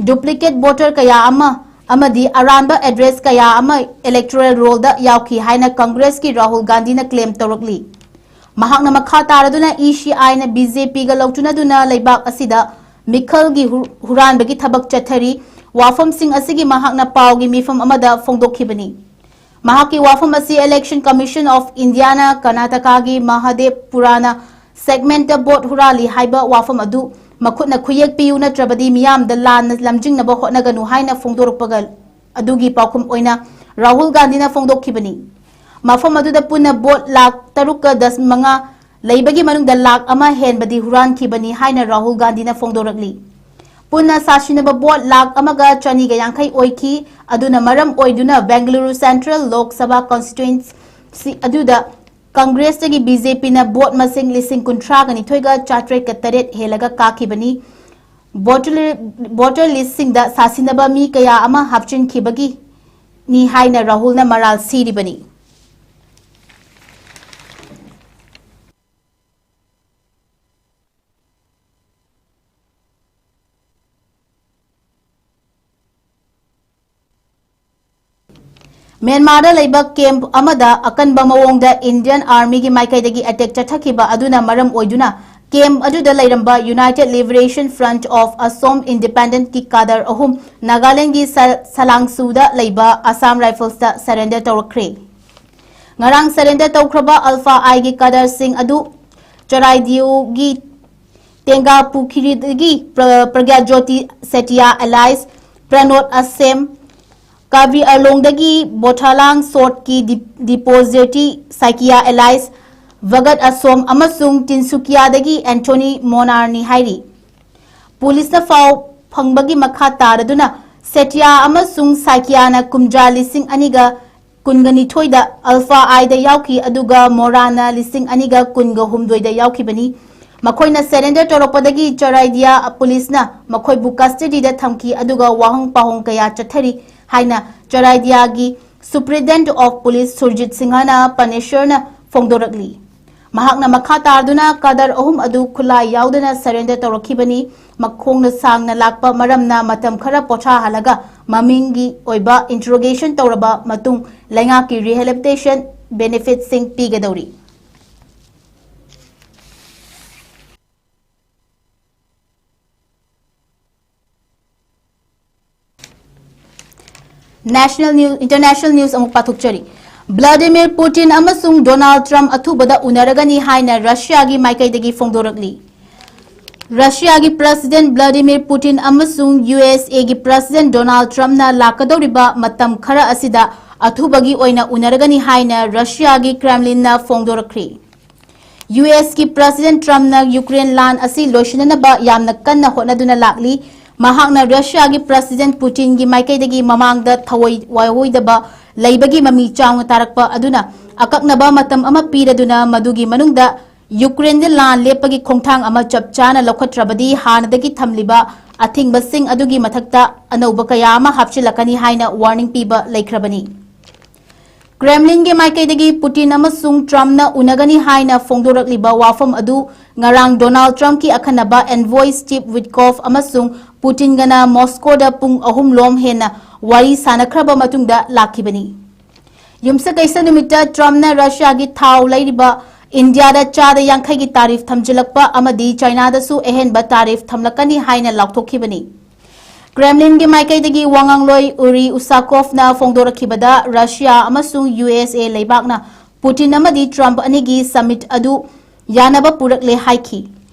duplicate voter ꯀꯌꯥ ꯑꯃ ꯑꯃꯗꯤ ꯑꯔꯥꯟꯕ ꯑꯦꯗ꯭ꯔꯦꯁ ꯀꯌꯥ ꯑꯃ electoral rollꯗ ꯌꯥꯎꯈꯤ ꯍꯥꯏꯅ ꯀꯪꯒ꯭ꯔꯦꯁꯀꯤ ꯔꯥꯍꯨꯜ ꯒꯥꯟꯙꯤꯅ ꯀ꯭ꯂꯦꯝ ꯇꯧꯔꯛꯂꯤ꯫ ꯃꯍꯥꯛꯅ ꯃꯈꯥ ꯇꯥꯔꯗꯨꯅ ECIꯅ BJPꯒ ꯂꯧꯆꯨꯅꯗꯨꯅ ꯂꯩꯕꯥꯛ ꯑꯁꯤꯗ ꯃꯤꯈꯜꯒꯤ ꯍꯨ- ꯍꯨꯔꯥꯟꯕꯒꯤ ꯊꯕꯛ ꯆꯠꯊꯔꯤ꯫ ꯋꯥꯐꯝꯁꯤꯡ ꯑꯁꯤꯒꯤ ꯃꯍꯥꯛꯅ ꯄꯥꯎꯒꯤ ꯃꯤꯐꯝ ꯑꯃꯗ ꯐꯣꯡꯗꯣꯛꯈꯤꯕꯅꯤ꯫ ꯃꯍꯥꯛꯀꯤ ꯋꯥꯐꯝ ꯑꯁꯤ Election Commission of Indiaꯅ ꯀꯔꯅꯥꯇꯀꯥꯒꯤ ꯃꯍꯥꯗꯦꯕꯄꯨꯔꯥꯅ ꯁꯦꯒꯃꯦꯟꯇ ꯚꯣꯠ ꯍꯨꯔꯥꯜꯂꯤ ꯍꯥꯏꯕ ꯋꯥꯐꯝ ꯑꯗꯨ ꯃꯈꯨꯠꯅ ꯈꯨꯌꯦꯛ ꯄꯤꯌꯨ, ꯅꯠꯇ꯭ꯔꯕꯗꯤ ꯃꯤꯌꯥꯝꯗ ꯂꯥꯟꯅ ꯂꯝꯖꯤꯡꯅꯕ ꯍꯣꯠꯅꯒꯅꯨ ꯍꯥꯏꯅ ꯐꯣꯡꯗꯣꯔꯛꯄꯒ ꯑꯗꯨꯒꯤ ꯄꯥꯎꯈꯨꯝ ꯑꯣꯏꯅ ꯔꯥꯍꯨꯜ ꯒꯥꯟꯙꯤꯅ ꯐꯣꯡꯗꯣꯛꯈꯤꯕꯅꯤ꯫ ꯃꯐꯝ ꯑꯗꯨꯗ ꯄꯨꯟꯅ ꯚꯣꯠ ꯂꯥꯈ ꯇꯔꯨꯛꯀ ꯗꯁ ꯃꯉꯥ ꯂꯩꯕꯒꯤ ꯃꯅꯨꯡꯗ ꯂꯥꯈ ꯑꯃ ꯍꯦꯟꯕꯗꯤ ꯍꯨꯔꯥꯟꯈꯤꯕꯅꯤ ꯍꯥꯏꯅ ꯔꯥꯍꯨꯜ ꯒꯥꯟꯙꯤꯅ ꯐꯣꯡꯗꯣꯔꯛꯂꯤ꯫ ꯄꯨꯟꯅ ꯁꯥꯁꯤꯟꯅꯕ ꯚꯣꯠ ꯂꯥꯈ ꯑꯃꯒ ꯆꯅꯤꯒ ꯌꯥꯡꯈꯩ ꯑꯣꯏꯈꯤ꯫ ꯑꯗꯨꯅ ꯃꯔꯝ ꯑꯣꯏꯗꯨꯅ Bengaluru Central Lok Sabha Constituency ꯑꯗꯨꯗ ꯀꯪꯒ꯭ꯔꯦꯁꯇꯒꯤ BJPꯅ ꯚꯣꯠ ꯃꯁꯤꯡ ꯂꯤꯁꯤꯡ ꯀꯨꯟꯊ꯭ꯔꯥꯒ ꯅꯤꯊꯣꯏꯒ ꯆꯥꯇ꯭ꯔꯦꯠꯀ ꯇꯔꯦꯠ ꯍꯦꯜꯂꯒ ꯀꯥꯈꯤꯕꯅꯤ꯫ ꯚꯣꯇꯔ ꯚꯣꯇꯔ ꯂꯤꯁꯁꯤꯡꯗ ꯁꯥꯁꯤꯟꯅꯕ ꯃꯤ ꯀꯌꯥ ꯑꯃ ꯍꯥꯞꯆꯤꯟꯈꯤꯕꯒꯤꯅꯤ ꯍꯥꯏꯅ ꯔꯥꯍꯨꯜꯅ ꯃꯔꯥꯜ ꯁꯤꯔꯤꯕꯅꯤ꯫ ꯃ꯭ꯌꯥꯟꯃꯥꯔꯗ ꯂꯩꯕ ꯀꯦꯝꯞ ꯑꯃꯗ ꯑꯀꯟꯕ ꯃꯑꯣꯡꯗ Indian Armyꯒꯤ ꯃꯥꯏꯀꯩꯗꯒꯤ attack ꯆꯠꯊꯈꯤꯕ ꯑꯗꯨꯅ ꯃꯔꯝ ꯑꯣꯏꯗꯨꯅ ꯀꯦꯝꯞ ꯑꯗꯨꯗ ꯂꯩꯔꯝꯕ United Liberation Front of Assam Independentꯀꯤ ꯀꯥꯗꯔ ꯑꯍꯨꯝ ꯅꯥꯒꯥꯂꯦꯟꯒꯤ ꯁ- ꯁꯂꯥꯡꯁꯨꯗ ꯂꯩꯕ Assam Riflesꯇ surrender ꯇꯧꯔꯛꯈ꯭ꯔꯦ꯫ ꯉꯔꯥꯡ surrender ꯇꯧꯈ꯭ꯔꯕ ꯑꯜꯐꯥ ꯑꯥꯏꯒꯤ ꯀꯥꯗꯔꯁꯤꯡ ꯑꯗꯨ ꯆꯔꯥꯏꯗꯤꯎꯒꯤ ꯇꯦꯡꯒꯥ ꯄꯨꯈꯤꯔꯤꯗꯒꯤ ꯄ꯭ꯔ- ꯄ꯭ꯔꯒ꯭ꯌꯥ ꯖꯣꯇꯤ ꯁꯦꯇꯤꯌꯥ alias ꯄ꯭ꯔꯅꯣꯠ ꯑꯁꯦꯝ, ꯀꯥꯔꯕꯤ ꯑꯂꯣꯡꯗꯒꯤ ꯕꯣꯊꯥꯂꯥꯡ ꯁꯣꯠꯀꯤ ꯗꯤ- ꯗꯤꯄꯣꯖꯤꯇꯤ ꯁꯥꯏꯀꯤꯌꯥ alias ꯚꯒꯠ ꯑꯁꯣꯝ ꯑꯃꯁꯨꯡ ꯇꯤꯟꯁꯨꯀꯤꯌꯥꯗꯒꯤ ꯑꯦꯟꯊꯣꯅꯤ ꯃꯣꯅꯥꯔꯅꯤ ꯍꯥꯏꯔꯤ꯫ ꯄꯨꯂꯤꯁꯅ ꯄꯥꯎ ꯐꯪꯕꯒꯤ ꯃꯈꯥ ꯇꯥꯔꯗꯨꯅ ꯁꯦꯇꯤꯌꯥ ꯑꯃꯁꯨꯡ ꯁꯥꯏꯀꯤꯌꯥꯅ ꯀꯨꯝꯖꯥ ꯂꯤꯁꯤꯡ ꯑꯅꯤꯒ ꯀꯨꯟꯒ ꯅꯤꯊꯣꯏꯗ ꯑꯜꯐꯥ ꯑꯥꯏꯗ ꯌꯥꯎꯈꯤ, ꯑꯗꯨꯒ ꯃꯣꯔꯥꯅ ꯂꯤꯁꯤꯡ ꯑꯅꯤꯒ ꯀꯨꯟꯒ ꯍꯨꯝꯗꯣꯏꯗ ꯌꯥꯎꯈꯤꯕꯅꯤ꯫ ꯃꯈꯣꯏꯅ surrender ꯇꯧꯔꯛꯄꯗꯒꯤ ꯆꯔꯥꯏꯗꯤꯌꯥ ꯄꯨꯂꯤꯁꯅ ꯃꯈꯣꯏꯕꯨ custody ꯗ ꯊꯝꯈꯤ, ꯑꯗꯨꯒ ꯋꯥꯍꯪ ꯄꯥꯎꯍꯪ ꯀꯌꯥ ꯆꯠꯊꯔꯤ ꯍꯥꯏꯅ ꯆꯔꯥꯏꯗꯤꯌꯥꯒꯤ Superintendent of Police ꯁꯨꯔꯖꯤꯠ ꯁꯤꯡꯍꯅ ꯄꯅꯦꯁꯔꯅ ꯐꯣꯡꯗꯣꯔꯛꯂꯤ꯫ ꯃꯍꯥꯛꯅ ꯃꯈꯥ ꯇꯥꯗꯨꯅ ꯀꯥꯗꯔ ꯑꯍꯨꯝ ꯑꯗꯨ ꯈꯨꯠꯂꯥꯏ ꯌꯥꯎꯗꯅ surrender ꯇꯧꯔꯛꯈꯤꯕꯅꯤ꯫ ꯃꯈꯣꯡꯅ ꯁꯥꯡꯅ ꯂꯥꯛꯄ ꯃꯔꯝꯅ ꯃꯇꯝ ꯈꯔ ꯄꯣꯊꯥꯍꯜꯂꯒ ꯃꯃꯤꯡꯒꯤ ꯑꯣꯏꯕ interrogation ꯇꯧꯔꯕ ꯃꯇꯨꯡ ꯂꯩꯉꯥꯛꯀꯤ rehabilitation benefit ꯁꯤꯡ ꯄꯤꯒꯗꯧꯔꯤ꯫ National news, international news ꯑꯃꯨꯛ ꯄꯥꯊꯣꯛꯆꯔꯤ꯫ ꯚ꯭ꯂꯥꯗꯤꯃꯤꯔ ꯄꯨꯇꯤꯟ ꯑꯃꯁꯨꯡ ꯗꯣꯅꯥꯜꯗ ꯇ꯭ꯔꯝꯞ ꯑꯊꯨꯕꯗ ꯎꯅꯔꯒꯅꯤ ꯍꯥꯏꯅ ꯔꯁꯤꯌꯥꯒꯤ ꯃꯥꯏꯀꯩꯗꯒꯤ ꯐꯣꯡꯗꯣꯔꯛꯂꯤ꯫ ꯔꯁꯤꯌꯥꯒꯤ President ꯚ꯭ꯂꯥꯗꯤꯃꯤꯔ ꯄꯨꯇꯤꯟ ꯑꯃꯁꯨꯡ ꯌꯨ ꯑꯦꯁ ꯑꯦꯒꯤ President ꯗꯣꯅꯥꯜꯗ ꯇ꯭ꯔꯝꯞꯅ ꯂꯥꯛꯀꯗꯧꯔꯤꯕ ꯃꯇꯝ ꯈꯔ ꯑꯁꯤꯗ ꯑꯊꯨꯕꯒꯤ ꯑꯣꯏꯅ ꯎꯅꯔꯒꯅꯤ ꯍꯥꯏꯅ ꯔꯁꯤꯌꯥꯒꯤ ꯀ꯭ꯔꯦꯝꯂꯤꯟꯅ ꯐꯣꯡꯗꯣꯔꯛꯈ꯭ꯔꯤ꯫ ꯌꯨ ꯑꯦꯁꯀꯤ President ꯇ꯭ꯔꯝꯞꯅ ꯌꯨꯀ꯭ꯔꯦꯟ ꯂꯥꯟ ꯑꯁꯤ ꯂꯣꯏꯁꯤꯟꯅꯅꯕ ꯌꯥꯝꯅ ꯀꯟꯅ ꯍꯣꯠꯅꯗꯨꯅ ꯂꯥꯛꯂꯤ꯫ ꯃꯍꯥꯛꯅ ꯔꯁꯤꯌꯥꯒꯤ President ꯄꯨꯇꯤꯟꯒꯤ ꯃꯥꯏꯀꯩꯗꯒꯤ ꯃꯃꯥꯡꯗ ꯊꯑꯣꯏ ꯋꯥꯑꯣꯏꯗꯕ ꯂꯩꯕꯒꯤ ꯃꯃꯤ ꯆꯥꯎꯅ ꯇꯥꯔꯛꯄ ꯑꯗꯨꯅ ꯑꯀꯛꯅꯕ ꯃꯇꯝ ꯑꯃ ꯄꯤꯔꯗꯨꯅ ꯃꯗꯨꯒꯤ ꯃꯅꯨꯡꯗ ꯌꯨꯀ꯭ꯔꯦꯟꯗ ꯂꯥꯟ ꯂꯦꯞꯄꯒꯤ ꯈꯣꯡꯊꯥꯡ ꯑꯃ ꯆꯞ ꯆꯥꯅ ꯂꯧꯈꯠꯇ꯭ꯔꯕꯗꯤ ꯍꯥꯟꯅꯗꯒꯤ ꯊꯝꯂꯤꯕ ꯑꯊꯤꯡꯕꯁꯤꯡ ꯑꯗꯨꯒꯤ ꯃꯊꯛꯇ ꯑꯅꯧꯕ ꯀꯌꯥ ꯑꯃ ꯍꯥꯞꯆꯤꯜꯂꯛꯀꯅꯤ ꯍꯥꯏꯅ warning ꯄꯤꯕ ꯂꯩꯈ꯭ꯔꯕꯅꯤ꯫ ꯀ꯭ꯔꯦꯝꯂꯤꯟꯒꯤ ꯃꯥꯏꯀꯩꯗꯒꯤ ꯄꯨꯇꯤꯟ ꯑꯃꯁꯨꯡ ꯇ꯭ꯔꯝꯞꯅ ꯎꯅꯒꯅꯤ ꯍꯥꯏꯅ ꯐꯣꯡꯗꯣꯔꯛꯂꯤꯕ ꯋꯥꯐꯝ ꯑꯗꯨ ꯉꯔꯥꯡ ꯗꯣꯅꯥꯜꯗ ꯇ꯭ꯔꯝꯞꯀꯤ ꯑꯈꯟꯅꯕ envoy Steve Witkoff ꯑꯃꯁꯨꯡ ꯄꯨꯇꯤꯟꯒꯅ ꯃꯣꯁꯀꯣꯗ ꯄꯨꯡ ꯑꯍꯨꯝ ꯂꯣꯝ ꯍꯦꯟꯅ ꯋꯥꯔꯤ ꯁꯥꯅꯈ꯭ꯔꯕ ꯃꯇꯨꯡꯗ ꯂꯥꯛꯈꯤꯕꯅꯤ꯫ ꯌꯨꯝꯁꯀꯩꯁ ꯅꯨꯃꯤꯠꯇ ꯇ꯭ꯔꯝꯞꯅ ꯔꯁꯤꯌꯥꯒꯤ ꯊꯥꯎ ꯂꯩꯔꯤꯕ ꯏꯟꯗꯤꯌꯥꯗ ꯆꯥꯗ ꯌꯥꯡꯈꯩꯒꯤ tariff ꯊꯝꯖꯤꯜꯂꯛꯄ ꯑꯃꯗꯤ ꯆꯥꯏꯅꯥꯗꯁꯨ ꯑꯍꯦꯟꯕ tariff ꯊꯝꯂꯛꯀꯅꯤ ꯍꯥꯏꯅ ꯂꯥꯎꯊꯣꯛꯈꯤꯕꯅꯤ꯫ ꯀ꯭ꯔꯦꯝꯂꯤꯟꯒꯤ ꯃꯥꯏꯀꯩꯗꯒꯤ ꯋꯥꯉꯥꯡꯂꯣꯏ ꯎꯔꯤ ꯎꯁꯥꯀꯣꯐꯅ ꯐꯣꯡꯗꯣꯔꯛꯈꯤꯕꯗ ꯔꯁꯤꯌꯥ ꯑꯃꯁꯨꯡ ꯌꯨ ꯑꯦꯁ ꯑꯦ ꯂꯩꯕꯥꯛꯅ ꯄꯨꯇꯤꯟ ꯑꯃꯗꯤ ꯇ꯭ꯔꯝꯞ ꯑꯅꯤꯒꯤ summit ꯑꯗꯨ ꯌꯥꯅꯕ ꯄꯨꯔꯛꯂꯦ ꯍꯥꯏꯈꯤ꯫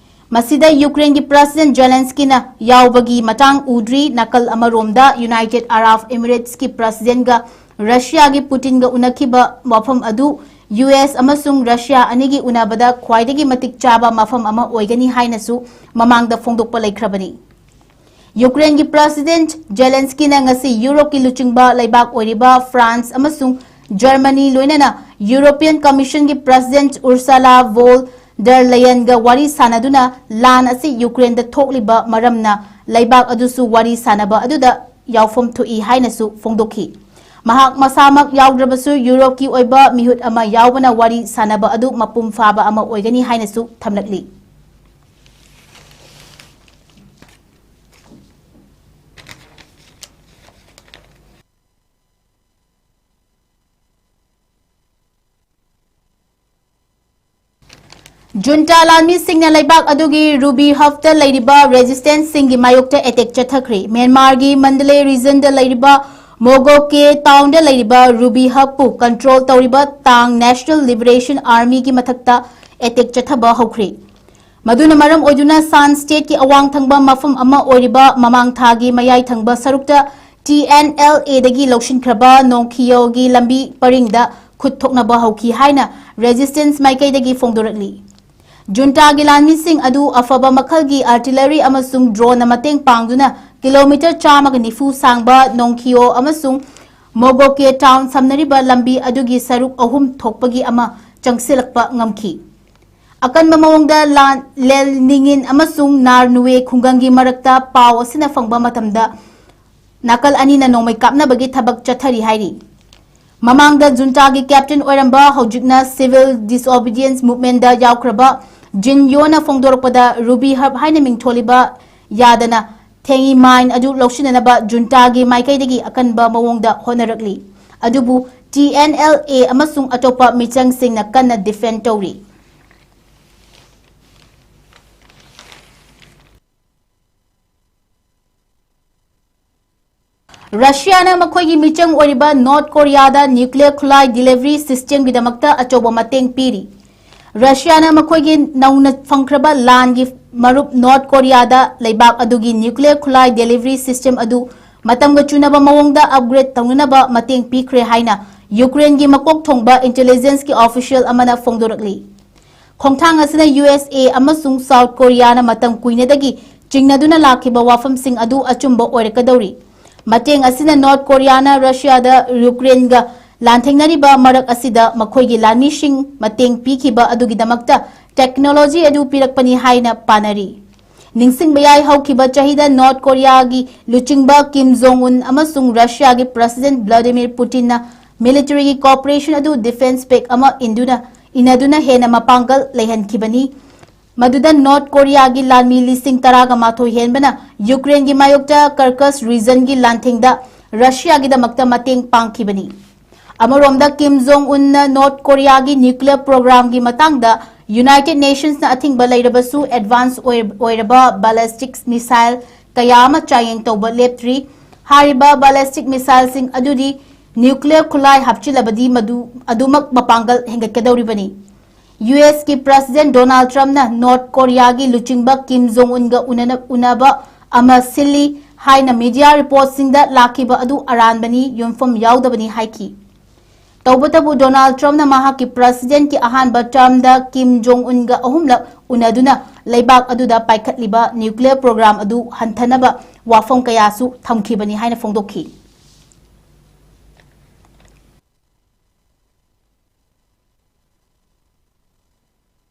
ꯃꯁꯤꯗ ꯌꯨꯀ꯭ꯔꯦꯟꯒꯤ President ꯖꯦꯂꯦꯟꯁꯀꯤꯅ ꯌꯥꯎꯕꯒꯤ ꯃꯇꯥꯡ ꯎꯗ꯭ꯔꯤ꯫ ꯅꯥꯀꯜ ꯑꯃꯔꯣꯝꯗ United Arab Emirates ꯀꯤ President ꯒ ꯔꯁꯤꯌꯥꯒꯤ ꯄꯨꯇꯤꯟꯒ ꯎꯅꯈꯤꯕ ꯃꯐꯝ ꯑꯗꯨ ꯌꯨ ꯑꯦꯁ ꯑꯃꯁꯨꯡ ꯔꯁꯤꯌꯥ ꯑꯅꯤꯒꯤ ꯎꯅꯕꯗ ꯈ꯭ꯋꯥꯏꯗꯒꯤ ꯃꯇꯤꯛ ꯆꯥꯕ ꯃꯐꯝ ꯑꯃ ꯑꯣꯏꯒꯅꯤ ꯍꯥꯏꯅꯁꯨ ꯃꯃꯥꯡꯗ ꯐꯣꯡꯗꯣꯛꯄ ꯂꯩꯈ꯭ꯔꯕꯅꯤ꯫ ꯌꯨꯀ꯭ꯔꯦꯟꯒꯤ President ꯖꯦꯂꯦꯟꯁꯀꯤꯅ ꯉꯁꯤ ꯌꯨꯔꯣꯞꯀꯤ ꯂꯨꯆꯤꯡꯕ ꯂꯩꯕꯥꯛ ꯑꯣꯏꯔꯤꯕ ꯐ꯭ꯔꯥꯟꯁ ꯑꯃꯁꯨꯡ ꯖꯔꯃꯅꯤ ꯂꯣꯏꯅꯅ European Commission ꯒꯤ President Ursula von ꯗꯔ ꯂꯌꯟꯒ ꯋꯥꯔꯤ ꯁꯥꯟꯅꯗꯨꯅ ꯂꯥꯟ ꯑꯁꯤ ꯌꯨꯀ꯭ꯔꯦꯟꯗ ꯊꯣꯛꯂꯤꯕ ꯃꯔꯝꯅ ꯂꯩꯕꯥꯛ ꯑꯗꯨꯁꯨ ꯋꯥꯔꯤ ꯁꯥꯟꯅꯕ ꯑꯗꯨꯗ ꯌꯥꯎꯐꯝ ꯊꯣꯛꯏ ꯍꯥꯏꯅꯁꯨ ꯐꯣꯡꯗꯣꯛꯈꯤ꯫ ꯃꯍꯥꯛ ꯃꯁꯥꯃꯛ ꯌꯥꯎꯗ꯭ꯔꯕꯁꯨ ꯌꯨꯔꯣꯞꯀꯤ ꯑꯣꯏꯕ ꯃꯤꯍꯨꯠ ꯑꯃ ꯌꯥꯎꯕꯅ ꯋꯥꯔꯤ ꯁꯥꯟꯅꯕ ꯑꯗꯨ ꯃꯄꯨꯡ ꯐꯥꯕ ꯑꯃ ꯑꯣꯏꯒꯅꯤ ꯍꯥꯏꯅꯁꯨ ꯊꯝꯂꯛꯂꯤ꯫ ꯖꯨꯟꯇꯥ ꯂꯥꯟꯃꯤꯁꯤꯡꯅ ꯂꯩꯕꯥꯛ ꯑꯗꯨꯒꯤ ꯔꯨꯕꯤ ꯍꯕꯇ ꯂꯩꯔꯤꯕ ꯔꯦꯖꯤꯁꯇꯦꯟꯁꯁꯤꯡꯒꯤ ꯃꯥꯌꯣꯛꯇ ꯑꯦꯇꯦꯛ ꯆꯠꯊꯈ꯭ꯔꯦ꯫ ꯃ꯭ꯌꯥꯟꯃꯥꯔꯒꯤ ꯃꯟꯗꯂꯦ ꯔꯤꯖꯟꯗ ꯂꯩꯔꯤꯕ ꯃꯣꯒꯣꯀꯦ ꯇꯥꯎꯟꯗ ꯂꯩꯔꯤꯕ ꯔꯨꯕꯤ ꯍꯕꯄꯨ ꯀꯟꯇ꯭ꯔꯣꯜ ꯇꯧꯔꯤꯕ ꯇꯥꯡ ꯅꯦꯁꯅꯦꯜ ꯂꯤꯕꯔꯦꯁꯟ ꯑꯥꯔꯃꯤꯒꯤ ꯃꯊꯛꯇ ꯑꯦꯇꯦꯛ ꯆꯠꯊꯕ ꯍꯧꯈ꯭ꯔꯦ꯫ ꯃꯗꯨꯅ ꯃꯔꯝ ꯑꯣꯏꯗꯨꯅ ꯁꯥꯟ ꯁ꯭ꯇꯦꯠꯀꯤ ꯑꯋꯥꯡ ꯊꯪꯕ ꯃꯐꯝ ꯑꯃ ꯑꯣꯏꯔꯤꯕ ꯃꯃꯥꯡ ꯊꯥꯒꯤ ꯃꯌꯥꯏ ꯊꯪꯕ ꯁꯔꯨꯛꯇ ꯇꯤ ꯑꯦꯟ ꯑꯦꯜ ꯑꯦꯗꯒꯤ ꯂꯧꯁꯤꯟꯈ꯭ꯔꯕ ꯅꯣꯡꯈꯤꯌꯣꯒꯤ ꯂꯝꯕꯤ ꯄꯔꯤꯡꯗ ꯈꯨꯠ ꯊꯣꯛꯅꯕ ꯍꯧꯈꯤ ꯍꯥꯏꯅ ꯔꯦꯖꯤꯁꯇꯦꯟꯁ ꯃꯥꯏꯀꯩꯗꯒꯤ ꯐꯣꯡꯗꯣꯔꯛꯂꯤ꯫ ꯖꯨꯟꯇꯥꯒꯤ ꯂꯥꯟꯃꯤꯁꯤꯡ ꯑꯗꯨ ꯑꯐꯕ ꯃꯈꯜꯒꯤ ꯑꯥꯔꯇꯤꯂꯔꯤ ꯑꯃꯁꯨꯡ ꯗ꯭ꯔꯣꯟꯅ ꯃꯇꯦꯡ ꯄꯥꯡꯗꯨꯅ ꯀꯤꯂꯣꯃꯤꯇꯔ ꯆꯥꯝꯃꯒ ꯅꯤꯐꯨ ꯁꯥꯡꯕ ꯅꯣꯡꯈꯤꯌꯣ ꯑꯃꯁꯨꯡ ꯃꯣꯒꯣꯀꯦ ꯇꯥꯎꯟ ꯁꯝꯅꯔꯤꯕ ꯂꯝꯕꯤ ꯑꯗꯨꯒꯤ ꯁꯔꯨꯛ ꯑꯍꯨꯝ ꯊꯣꯛꯄꯒꯤ ꯑꯃ ꯆꯪꯁꯤꯜꯂꯛꯄ ꯉꯝꯈꯤ꯫ ꯑꯀꯟꯕ ꯃꯑꯣꯡꯗ ꯂꯥꯟ, ꯂꯦꯜ ꯅꯤꯡꯉꯤꯟ ꯑꯃꯁꯨꯡ ꯅꯥꯔ ꯅꯨꯋꯦ ꯈꯨꯡꯒꯪꯒꯤ ꯃꯔꯛꯇ ꯄꯥꯎ ꯑꯁꯤꯅ ꯐꯪꯕ ꯃꯇꯝꯗ ꯅꯥꯀꯜ ꯑꯅꯤꯅ ꯅꯣꯡꯃꯩ ꯀꯥꯞꯅꯕꯒꯤ ꯊꯕꯛ ꯆꯠꯊꯔꯤ ꯍꯥꯏꯔꯤ꯫ ꯃꯃꯥꯡꯗ ꯖꯨꯟꯇꯥꯒꯤ ꯀꯦꯞꯇꯦꯟ ꯑꯣꯏꯔꯝꯕ, ꯍꯧꯖꯤꯛꯅ ꯁꯤꯚꯤꯜ ꯗꯤꯁꯑꯣꯕꯤꯗꯤꯌꯦꯟꯁ ꯃꯨꯚꯃꯦꯟꯗ ꯌꯥꯎꯈ꯭ꯔꯕ ꯖꯤꯟ ꯌꯣꯅ ꯐꯣꯡꯗꯣꯔꯛꯄꯗ ꯔꯨꯕꯤ ꯍꯕ ꯍꯥꯏꯅ ꯃꯤꯡꯊꯣꯜꯂꯤꯕ ꯌꯥꯗꯅ ꯊꯦꯡꯉꯤ ꯃꯥꯏꯟ ꯑꯗꯨ ꯂꯧꯁꯤꯟꯅꯅꯕ ꯖꯨꯟꯇꯥꯒꯤ ꯃꯥꯏꯀꯩꯗꯒꯤ ꯑꯀꯟꯕ ꯃꯑꯣꯡꯗ ꯍꯣꯠꯅꯔꯛꯂꯤ꯫ ꯑꯗꯨꯕꯨ ꯇꯤ ꯑꯦꯟ ꯑꯦꯜ ꯑꯦ ꯑꯃꯁꯨꯡ ꯑꯇꯣꯞꯄ ꯃꯤꯆꯪꯁꯤꯡꯅ ꯀꯟꯅ ꯗꯤꯐꯦꯟ ꯇꯧꯔꯤ꯫ ꯔꯁꯤꯌꯥꯅ ꯃꯈꯣꯏꯒꯤ ꯃꯤꯆꯪ ꯑꯣꯏꯔꯤꯕ ꯅꯣꯔꯠ ꯀꯣꯔꯤꯌꯥꯗ ꯅ꯭ꯌꯨꯀ꯭ꯂꯤꯌꯔ ꯈꯨꯠꯂꯥꯏ ꯗꯤꯂꯤꯚꯔꯤ ꯁꯤꯁꯇꯦꯝꯒꯤꯗꯃꯛꯇ ꯑꯆꯧꯕ ꯃꯇꯦꯡ ꯄꯤꯔꯤ꯫ ꯔꯁꯤꯌꯥꯅ ꯃꯈꯣꯏꯒꯤ ꯅꯧꯅ ꯐꯪꯈ꯭ꯔꯕ ꯂꯥꯟꯒꯤ ꯃꯔꯨꯞ ꯅꯣꯔꯠ ꯀꯣꯔꯤꯌꯥꯗ ꯂꯩꯕꯥꯛ ꯑꯗꯨꯒꯤ ꯅ꯭ꯌꯨꯀ꯭ꯂꯤꯌꯔ ꯈꯨꯠꯂꯥꯏ ꯗꯦꯂꯤꯚꯔꯤ ꯁꯤꯁꯇꯦꯝ ꯑꯗꯨ ꯃꯇꯝꯒ ꯆꯨꯅꯕ ꯃꯑꯣꯡꯗ ꯑꯞꯒ꯭ꯔꯦꯗ ꯇꯧꯅꯅꯕ ꯃꯇꯦꯡ ꯄꯤꯈ꯭ꯔꯦ ꯍꯥꯏꯅ ꯌꯨꯀ꯭ꯔꯦꯟꯒꯤ ꯃꯀꯣꯛ ꯊꯣꯡꯕ ꯏꯟꯇꯦꯂꯤꯖꯦꯟꯁꯀꯤ ꯑꯣꯐꯤꯁꯤꯌꯦꯜ ꯑꯃꯅ ꯐꯣꯡꯗꯣꯔꯛꯂꯤ꯫ ꯈꯣꯡꯊꯥꯡ ꯑꯁꯤꯅ ꯌꯨ ꯑꯦꯁ ꯑꯦ ꯑꯃꯁꯨꯡ ꯁꯥꯎꯠ ꯀꯣꯔꯤꯌꯥꯅ ꯃꯇꯝ ꯀꯨꯏꯅꯗꯒꯤ ꯆꯤꯡꯅꯗꯨꯅ ꯂꯥꯛꯈꯤꯕ ꯋꯥꯐꯝꯁꯤꯡ ꯑꯗꯨ ꯑꯆꯨꯝꯕ ꯑꯣꯏꯔꯛꯀꯗꯧꯔꯤ꯫ ꯃꯇꯦꯡ ꯑꯁꯤꯅ ꯅꯣꯔꯠ ꯀꯣꯔꯤꯌꯥꯅ ꯔꯁꯤꯌꯥꯗ ꯌꯨꯀ꯭ꯔꯦꯟꯒ ꯂꯥꯟꯊꯦꯡꯅꯔꯤꯕ ꯃꯔꯛ ꯑꯁꯤꯗ ꯃꯈꯣꯏꯒꯤ ꯂꯥꯟꯃꯤꯁꯤꯡ ꯃꯇꯦꯡ ꯄꯤꯈꯤꯕ ꯑꯗꯨꯒꯤꯗꯃꯛꯇ technology ꯑꯗꯨ ꯄꯤꯔꯛꯄꯅꯤ ꯍꯥꯏꯅ ꯄꯥꯅꯔꯤ꯫ ꯅꯤꯡꯁꯤꯡꯕ ꯌꯥꯏ, ꯍꯧꯈꯤꯕ ꯆꯍꯤꯗ ꯅꯣꯔꯠ ꯀꯣꯔꯤꯌꯥꯒꯤ ꯂꯨꯆꯤꯡꯕ ꯀꯤꯝ ꯖꯣꯡ ꯎꯟ ꯑꯃꯁꯨꯡ ꯔꯁꯤꯌꯥꯒꯤ ꯄ꯭ꯔꯁꯤꯗꯦꯟꯠ ꯚ꯭ꯂꯥꯗꯤꯃꯤꯔ ꯄꯨꯇꯤꯟꯅ military ꯒꯤ cooperation ꯑꯗꯨ defence pact ꯑꯃ ꯏꯟꯗꯨꯅ, ꯏꯟꯅꯗꯨꯅ ꯍꯦꯟꯅ ꯃꯄꯥꯡꯒꯜ ꯂꯩꯍꯟꯈꯤꯕꯅꯤ꯫ ꯃꯗꯨꯗ ꯅꯣꯔꯠ ꯀꯣꯔꯤꯌꯥꯒꯤ ꯂꯥꯟꯃꯤ ꯂꯤꯁꯤꯡ ꯇꯔꯥꯒ ꯃꯥꯊꯣꯏ ꯍꯦꯟꯕꯅ ꯌꯨꯀ꯭ꯔꯦꯟꯒꯤ ꯃꯥꯌꯣꯛꯇ ꯀꯔꯀꯁ ꯔꯤꯖꯟꯒꯤ ꯂꯥꯟꯊꯦꯡꯗ ꯔꯁꯤꯌꯥꯒꯤꯗꯃꯛꯇ ꯃꯇꯦꯡ ꯄꯥꯡꯈꯤꯕꯅꯤ꯫ ꯑꯃꯔꯣꯝꯗ ꯀꯤꯝ ꯖꯣꯡ ꯎꯟꯅ ꯅꯣꯔꯠ ꯀꯣꯔꯤꯌꯥꯒꯤ nuclear program ꯒꯤ ꯃꯇꯥꯡꯗ United Nations ꯅ ꯑꯊꯤꯡꯕ ꯂꯩꯔꯕꯁꯨ advance ꯑꯣꯏ-, ꯑꯣꯏꯔꯕ ballistic missile ꯀꯌꯥ ꯑꯃ ꯆꯥꯌꯦꯡ ꯇꯧꯕ ꯂꯦꯞꯇ꯭ꯔꯤ꯫ ꯍꯥꯏꯔꯤꯕ ballistic missile ꯁꯤꯡ ꯑꯗꯨꯗꯤ nuclear ꯈꯨꯠꯂꯥꯏ ꯍꯥꯞꯆꯤꯜꯂꯕꯗꯤ ꯃꯗꯨ ꯑꯗꯨꯃꯛ ꯃꯄꯥꯡꯒꯜ ꯍꯦꯟꯒꯠꯀꯗꯧꯔꯤꯕꯅꯤ꯫ ꯌꯨ ꯑꯦꯁ ꯀꯤ ꯄ꯭ꯔꯁꯤꯗꯦꯟꯠ ꯗꯣꯅꯥꯜꯗ ꯇ꯭ꯔꯝꯞꯅ ꯅꯣꯔꯠ ꯀꯣꯔꯤꯌꯥꯒꯤ ꯂꯨꯆꯤꯡꯕ ꯀꯤꯝ ꯖꯣꯡ ꯎꯟꯒ ꯎꯅꯅ-, ꯎꯅꯕ ꯑꯃ ꯁꯤꯜꯂꯤ ꯍꯥꯏꯅ media report ꯁꯤꯡꯗ ꯂꯥꯛꯈꯤꯕ ꯑꯗꯨ ꯑꯔꯥꯟꯕꯅꯤ, ꯌꯨꯝꯐꯝ ꯌꯥꯎꯗꯕꯅꯤ ꯍꯥꯏꯈꯤ꯫ ꯇꯧꯕꯇꯕꯨ ꯗꯣꯅꯥꯜꯗ ꯇ꯭ꯔꯝꯞꯅ ꯃꯍꯥꯛꯀꯤ ꯄ꯭ꯔꯁꯤꯗꯦꯟꯠꯀꯤ ꯑꯍꯥꯟꯕ term ꯗ ꯀꯤꯝ ꯖꯣꯡ ꯎꯟꯒ ꯑꯍꯨꯝꯂꯛ ꯎꯅꯗꯨꯅ ꯂꯩꯕꯥꯛ ꯑꯗꯨꯗ ꯄꯥꯏꯈꯠꯂꯤꯕ nuclear program ꯑꯗꯨ ꯍꯟꯊꯅꯕ ꯋꯥꯐꯝ ꯀꯌꯥꯁꯨ ꯊꯝꯈꯤꯕꯅꯤ ꯍꯥꯏꯅ ꯐꯣꯡꯗꯣꯛꯈꯤ꯫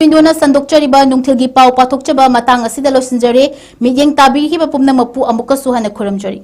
ꯃꯤꯟꯗꯣꯅ ꯁꯟꯗꯣꯛꯆꯔꯤꯕ ꯅꯨꯡꯊꯤꯜꯒꯤ ꯄꯥꯎ ꯄꯥꯊꯣꯛꯆꯕ ꯃꯇꯥꯡ ꯑꯁꯤꯗ ꯂꯣꯏꯁꯤꯟꯖꯔꯦ꯫ ꯃꯤꯠꯌꯦꯡ ꯇꯥꯕꯤꯔꯤꯕ ꯄꯨꯝꯅꯃꯛꯄꯨ ꯑꯃꯨꯛꯀꯁꯨ ꯍꯟꯅ ꯈꯨꯔꯨꯝꯖꯔꯤ꯫